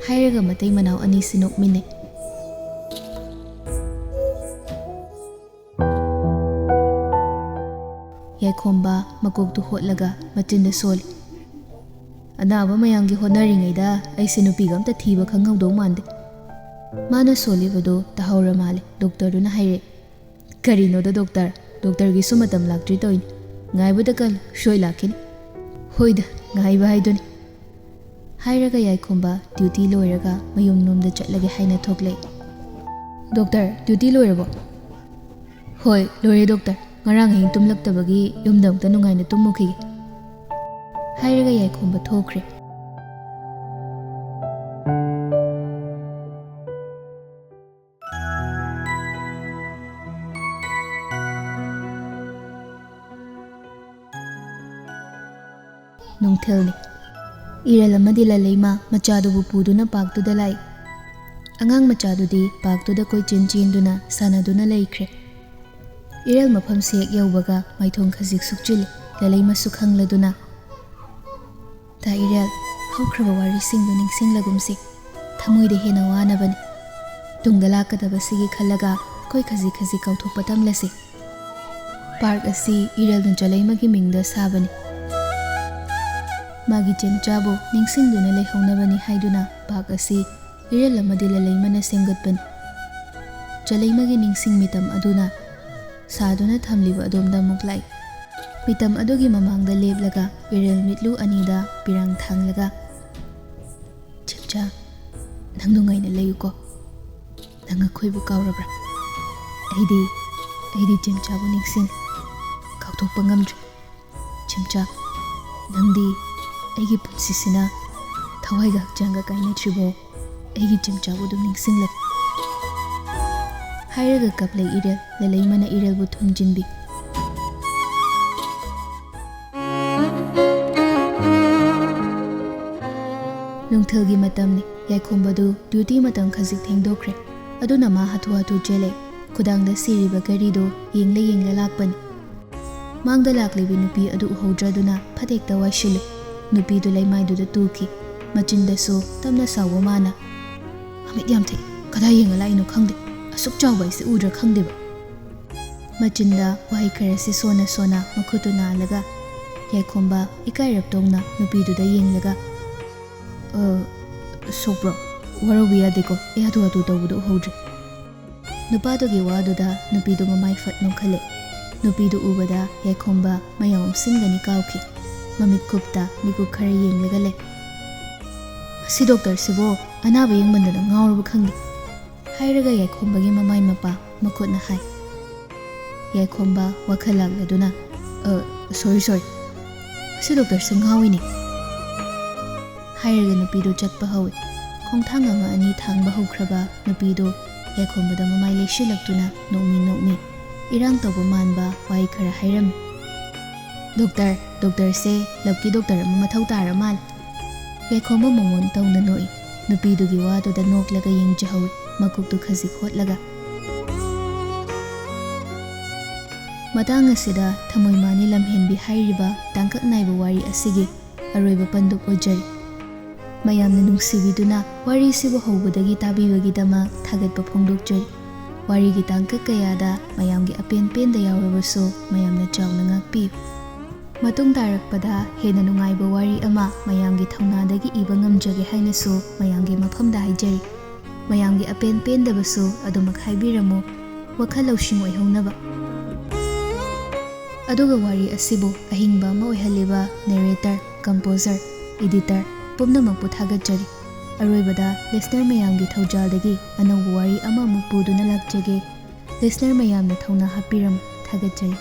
ꯍꯥꯏꯔꯒ ꯃꯇꯩ ꯃꯅꯥꯎ ꯑꯅꯤꯁꯤ ꯅꯣꯛꯃꯤꯟꯅꯩ꯫ ꯌꯥꯏꯈꯣꯝꯕ ꯃꯀꯣꯛꯇꯨ ꯍꯣꯠꯂꯒ ꯃꯆꯤꯟꯗ ꯁꯣꯜꯂꯤ꯫ ꯑꯅꯥꯕ ꯃꯌꯥꯝꯒꯤ ꯍꯣꯠꯅꯔꯤꯉꯩꯗ ꯑꯩꯁꯦ ꯅꯨꯄꯤꯒ ꯑꯝꯇ ꯊꯤꯕ ꯈꯪꯍꯧꯗꯧ ꯃꯥꯟꯗꯦ꯫ ꯃꯥꯅ ꯁꯣꯜꯂꯤꯕꯗꯨ ꯇꯥꯍꯧꯔ ꯃꯥꯜꯂꯦ꯫ ꯗꯣꯛꯇꯔꯗꯨꯅ ꯍꯥꯏꯔꯛꯑꯦ, "ꯀꯔꯤꯅꯣꯗ ꯗꯣꯛꯇꯔ? ꯗꯣꯛꯇꯔꯒꯤꯁꯨ ꯃꯇꯝ ꯂꯥꯛꯇ꯭ꯔꯤ ꯇꯧꯏꯅꯤ꯫ ꯉꯥꯏꯕꯗ ꯀꯜꯂꯨ, ꯁꯣꯏ ꯂꯥꯛꯈꯤꯅꯤ꯫" "ꯍꯣꯏꯗ, ꯉꯥꯏꯕ ꯍꯥꯏꯗꯨꯅꯤ꯫" ꯍꯥꯏꯔꯒ ꯌꯥꯏꯈꯣꯝꯕ ꯗ꯭ꯌꯨꯇꯤ ꯂꯣꯏꯔꯒ ꯃꯌꯨꯝꯂꯣꯝꯗ ꯆꯠꯂꯒꯦ ꯍꯥꯏꯅ ꯊꯣꯛꯂꯛꯑꯦ꯫ "ꯗꯣꯛꯇꯔ, ꯗ꯭ꯌꯨꯇꯤ ꯂꯣꯏꯔꯕꯣ?" "ꯍꯣꯏ, ꯂꯣꯏꯔꯦ ꯗꯣꯛꯇꯔ꯫ ꯉꯔꯥꯡ ꯑꯍꯤꯡ ꯇꯨꯝꯂꯛꯇꯕꯒꯤ ꯌꯨꯝꯗ ꯑꯃꯨꯛꯇ ꯅꯨꯡꯉꯥꯏꯅ ꯇꯨꯝꯃꯨꯈꯤꯒꯦ꯫" ꯍꯥꯏꯔꯒ ꯌꯥꯏꯈꯣꯝꯕ ꯊꯣꯛꯈ꯭ꯔꯦ꯫ ꯅꯨꯡꯊꯤꯜꯅꯤ꯫ ꯏꯔꯦꯜ ꯑꯃꯗꯤ ꯂꯂꯩꯃ ꯃꯆꯥꯗꯨꯕꯨ ꯄꯨꯗꯨꯅ ꯄꯥꯔꯛꯇꯨꯗ ꯂꯥꯛꯏ꯫ ꯑꯉꯥꯡ ꯃꯆꯥꯗꯨꯗꯤ ꯄꯥꯔꯛꯇꯨꯗ ꯀꯣꯏꯆꯦꯟ ꯆꯦꯟꯗꯨꯅ ꯁꯥꯟꯅꯗꯨꯅ ꯂꯩꯈ꯭ꯔꯦ꯫ ꯏꯔꯦꯜ ꯃꯐꯝꯁꯦ ꯍꯦꯛ ꯌꯧꯕꯒ ꯃꯥꯏꯊꯣꯡ ꯈꯖꯤꯛ ꯁꯨꯛꯆꯤꯜꯂꯤ꯫ ꯂꯂꯩꯃꯁꯨ ꯈꯪꯂꯗꯨꯅ, "ꯇꯥ ꯏꯔꯦꯜ, ꯍꯧꯈ꯭ꯔꯕ ꯋꯥꯔꯤꯁꯤꯡꯗꯨ ꯅꯤꯡꯁꯤꯡꯂꯒꯨꯝꯁꯤ꯫ ꯊꯃꯣꯏꯗ ꯍꯦꯟꯅ ꯋꯥꯅꯕꯅꯤ꯫ ꯇꯨꯡꯗ ꯂꯥꯛꯀꯗꯕꯁꯤꯒꯤ ꯈꯜꯂꯒ ꯑꯩꯈꯣꯏ ꯈꯖꯤꯛ ꯈꯖꯤꯛ ꯀꯥꯎꯊꯣꯛꯄ ꯇꯝꯂꯁꯤ꯫" ꯄꯥꯔꯛ ꯑꯁꯤ ꯏꯔꯦꯜꯅ ꯆꯂꯩꯃꯒꯤ ꯃꯤꯡꯗ ꯁꯥꯕꯅꯤ꯫ ꯃꯥꯒꯤ ꯆꯦꯝꯆꯥꯕꯨ ꯅꯤꯡꯁꯤꯡꯗꯨꯅ ꯂꯩꯍꯧꯅꯕꯅꯤ ꯍꯥꯏꯗꯨꯅ ꯄꯥꯔꯛ ꯑꯁꯤ ꯏꯔꯦꯜ ꯑꯃꯗꯤ ꯂꯂꯩꯃꯅ ꯁꯦꯝꯒꯠꯄꯅꯤ꯫ ꯆꯂꯩꯃꯒꯤ ꯅꯤꯡꯁꯤꯡ ꯃꯤꯇꯝ ꯑꯗꯨꯅ ꯁꯥꯗꯨꯅ ꯊꯝꯂꯤꯕ ꯑꯗꯣꯝꯗ ꯑꯃꯨꯛ ꯂꯥꯛꯏ꯫ ꯃꯤꯇꯝ ꯑꯗꯨꯒꯤ ꯃꯃꯥꯡꯗ ꯂꯦꯞꯂꯒ ꯏꯔꯦꯜ ꯃꯤꯠꯂꯨ ꯑꯅꯤꯗ ꯄꯤꯔꯥꯡ ꯊꯥꯡꯂꯒ, "ꯆꯦꯝꯆꯥ, ꯅꯪ ꯅꯨꯡꯉꯥꯏꯅ ꯂꯩꯌꯨꯀꯣ꯫ ꯅꯪ ꯑꯩꯈꯣꯏꯕꯨ ꯀꯥꯎꯔꯕ꯭ꯔꯥ? ꯑꯩꯗꯤ, ꯑꯩꯗꯤ ꯆꯦꯝꯆꯥꯕꯨ ꯅꯤꯡꯁꯤꯡ, ꯀꯥꯎꯊꯣꯛꯄ ꯉꯝꯗ꯭ꯔꯦ꯫ ꯆꯦꯝꯆꯥ, ꯅꯪꯗꯤ ꯑꯩꯒꯤ ꯄꯨꯟꯁꯤꯁꯤꯅ ꯊꯋꯥꯏꯒ ꯍꯛꯆꯥꯡꯒ ꯀꯥꯏꯅꯗ꯭ꯔꯤꯕꯣ? ꯑꯩꯒꯤ ꯆꯦꯝꯆꯥꯕꯨ ꯑꯗꯨꯝ ꯅꯤꯡꯁꯤꯡꯂꯒ꯫" ꯍꯥꯏꯔꯒ ꯀꯞꯂꯦ ꯏꯔꯦꯜ꯫ ꯂꯂꯩꯃꯅ ꯏꯔꯦꯜꯕꯨ ꯊꯨꯝꯖꯤꯟꯕꯤ꯫ ꯅꯨꯡꯊꯤꯜꯒꯤ ꯃꯇꯝꯅꯤ꯫ ꯌꯥꯏꯈꯣꯝꯕꯗꯨ ꯗ꯭ꯌꯨꯇꯤ ꯃꯇꯝ ꯈꯖꯤꯛ ꯊꯦꯡꯗꯣꯛꯈ꯭ꯔꯦ꯫ ꯑꯗꯨꯅ ꯃꯥ ꯍꯥꯊꯨ ꯍꯥꯊꯨ ꯆꯦꯜꯂꯦ꯫ ꯈꯨꯗꯥꯡꯗ ꯁꯤꯔꯤꯕ ꯘꯔꯤꯗꯨ ꯌꯦꯡꯂ ꯌꯦꯡꯂ ꯂꯥꯛꯄꯅꯤ꯫ ꯃꯥꯡꯗ ꯂꯥꯛꯂꯤꯕꯤ ꯅꯨꯄꯤ ꯑꯗꯨ ꯎꯍꯧꯗ꯭ꯔꯗꯨꯅ ꯐꯇꯦꯛꯇ ꯋꯥꯏꯁꯤꯜꯂꯨ꯫ ꯅꯨꯄꯤꯗꯨ ꯂꯩꯃꯥꯏꯗꯨꯗ ꯇꯨꯈꯤ꯫ ꯃꯆꯤꯟꯗꯁꯨ ꯇꯞꯅ ꯁꯥꯎꯕ ꯃꯥꯅ, "ꯃꯃꯤꯠ ꯌꯥꯝ ꯊꯤ, ꯀꯗꯥꯏ ꯌꯦꯡꯉ ꯂꯥꯛꯏꯅꯣ ꯈꯪꯗꯦ, ꯑꯁꯨꯛ ꯆꯥꯎꯕ ꯍꯥꯏꯁꯦ ꯎꯗ꯭ꯔꯥ ꯈꯪꯗꯦꯕ"꯫ ꯃꯆꯤꯟꯗ ꯋꯥꯍꯩ ꯈꯔꯁꯤ ꯁꯣꯟꯅ ꯁꯣꯟꯅ ꯃꯈꯨꯠꯇꯨ ꯅꯥꯜꯂꯒ ꯌꯥꯏꯈꯣꯝꯕ ꯏꯀꯥꯏꯔꯞ ꯇꯧꯅ ꯅꯨꯄꯤꯗꯨꯗ ꯌꯦꯡꯂꯒ, "ꯑ, ꯁꯣꯛꯄ꯭ꯔꯣ? ꯋꯥꯔꯧꯕ ꯌꯥꯗꯦꯀꯣ, ꯑꯩ ꯍꯥꯊꯨ ꯍꯥꯊꯨ ꯇꯧꯕꯗꯣ ꯎꯍꯧꯗ꯭ꯔꯦ"꯫ ꯅꯨꯄꯥꯗꯨꯒꯤ ꯋꯥꯗꯨꯗ ꯅꯨꯄꯤꯗꯨ ꯃꯃꯥꯏ ꯐꯠ ꯅꯣꯛꯈꯠꯂꯦ꯫ ꯅꯨꯄꯤꯗꯨ ꯎꯕꯗ ꯌꯥꯏꯈꯣꯝꯕ ꯃꯌꯥ ꯑꯣꯝꯁꯤꯟꯒꯅꯤ ꯀꯥꯎꯈꯤ꯫ ꯃꯃꯤꯠ ꯀꯨꯞꯇ ꯃꯤꯀꯨꯞ ꯈꯔ ꯌꯦꯡꯂꯒ ꯂꯩ꯫ "ꯑꯁꯤ ꯗꯣꯛꯇꯔꯁꯤꯕꯣ ꯑꯅꯥꯕ ꯌꯦꯡꯃꯟꯗꯅ ꯉꯥꯎꯔꯕ ꯈꯪꯗꯦ" ꯍꯥꯏꯔꯒ ꯌꯥꯏꯈꯣꯝꯕꯒꯤ ꯃꯃꯥꯏ ꯃꯄꯥ ꯃꯈꯨꯠꯅ ꯍꯥꯏ꯫ ꯌꯥꯏꯈꯣꯝꯕ ꯋꯥꯈꯜ ꯂꯥꯛꯂꯗꯨꯅ, "ꯑ, ꯁꯣꯔꯤ, ꯁꯣꯔꯤ, ꯑꯁꯤ ꯗꯣꯛꯇꯔꯁꯦ ꯉꯥꯎꯏꯅꯦ" ꯍꯥꯏꯔꯒ ꯅꯨꯄꯤꯗꯨ ꯆꯠꯄ ꯍꯧꯏ꯫ ꯈꯣꯡꯊꯥꯡ ꯑꯃ ꯑꯅꯤ ꯊꯥꯡꯕ ꯍꯧꯈ꯭ꯔꯕ ꯅꯨꯄꯤꯗꯨ ꯌꯥꯏꯈꯣꯝꯕꯗ ꯃꯃꯥꯏ ꯂꯩꯁꯤꯜꯂꯛꯇꯨꯅ ꯅꯣꯛꯃꯤ ꯅꯣꯛꯃꯤ ꯏꯔꯥꯡ ꯇꯧꯕ ꯃꯥꯟꯕ ꯋꯥꯍꯩ ꯈꯔ ꯍꯥꯏꯔꯝꯃꯤ꯫ "ꯗꯣꯛꯇꯔ, ꯗꯣꯛꯇꯔꯁꯦ ꯂꯞꯀꯤ ꯗꯣꯛꯇꯔ ꯑꯃ ꯃꯊꯧ ꯇꯥꯔ ꯃꯥꯜꯂꯦ"꯫ ꯌꯥꯏꯈꯣꯝꯕ ꯃꯣꯃꯣꯟ ꯇꯧꯅ ꯅꯣꯛꯏ꯫ ꯅꯨꯄꯤꯗꯨꯒꯤ ꯋꯥꯗꯨꯗ ꯅꯣꯛꯂꯒ ꯌꯦꯡꯖꯍꯧꯏ, ꯃꯀꯣꯛꯇꯨ ꯈꯖꯤꯛ ꯍꯣꯠꯂꯒ꯫ ꯃꯇꯥꯡ ꯑꯁꯤꯗ ꯊꯃꯣꯏ ꯃꯥꯅꯤ ꯂꯝꯍꯦꯟꯕꯤ ꯍꯥꯏꯔꯤꯕ ꯇꯥꯡꯀꯛ ꯅꯥꯏꯕ ꯋꯥꯔꯤ ꯑꯁꯤꯒꯤ ꯑꯔꯣꯏꯕ ꯄꯟꯗꯨꯞ ꯑꯣꯏꯖꯔꯤ꯫ ꯃꯌꯥꯝꯅ ꯅꯨꯡꯁꯤꯕꯤꯗꯨꯅ ꯋꯥꯔꯤꯁꯤꯕꯨ ꯍꯧꯕꯗꯒꯤ ꯇꯥꯕꯤꯕꯒꯤꯗꯃꯛ ꯊꯥꯒꯠꯄ ꯐꯣꯡꯗꯣꯛꯆꯔꯤ꯫ ꯋꯥꯔꯤꯒꯤ ꯇꯥꯡꯀꯛ ꯀꯌꯥꯗ ꯃꯌꯥꯝꯒꯤ ꯑꯄꯦꯟ ꯄꯦꯟꯗ ꯌꯥꯎꯔꯕꯁꯨ ꯃꯌꯥꯝꯅ ꯆꯥꯎꯅ ꯉꯥꯛꯄꯤꯌꯨ꯫ ꯃꯇꯨꯡ ꯇꯥꯔꯛꯄꯗ ꯍꯦꯟꯅ ꯅꯨꯡꯉꯥꯏꯕ ꯋꯥꯔꯤ ꯑꯃ ꯃꯌꯥꯝꯒꯤ ꯊꯧꯅꯥꯗꯒꯤ ꯏꯕ ꯉꯝꯖꯒꯦ ꯍꯥꯏꯅꯁꯨ ꯃꯌꯥꯝꯒꯤ ꯃꯐꯝꯗ ꯍꯥꯏꯖꯔꯤ꯫ ꯃꯌꯥꯝꯒꯤ ꯑꯄꯦꯟ ꯄꯦꯟꯗꯕꯁꯨ ꯑꯗꯨꯃꯛ ꯍꯥꯏꯕꯤꯔꯝꯃꯨ, ꯋꯥꯈꯜ ꯂꯧꯁꯤꯡ ꯑꯣꯏꯍꯧꯅꯕ꯫ ꯑꯗꯨꯒ ꯋꯥꯔꯤ ꯑꯁꯤꯕꯨ ꯑꯍꯤꯡꯕ ꯑꯃ ꯑꯣꯏꯍꯜꯂꯤꯕ narrator, composer, editor ꯄꯨꯝꯅꯃꯛꯄꯨ ꯊꯥꯒꯠꯆꯔꯤ꯫ ꯑꯔꯣꯏꯕꯗ listener ꯃꯌꯥꯝꯒꯤ ꯊꯧꯖꯥꯜꯗꯒꯤ ꯑꯅꯧꯕ ꯋꯥꯔꯤ ꯑꯃꯃꯨꯛ ꯄꯨꯗꯨꯅ ꯂꯥꯛꯆꯒꯦ꯫ Listener ꯃꯌꯥꯝꯅ ꯊꯧꯅꯥ ꯍꯥꯞꯄꯤꯔꯝꯃꯨ꯫ ꯊꯥꯒꯠꯆꯔꯤ꯫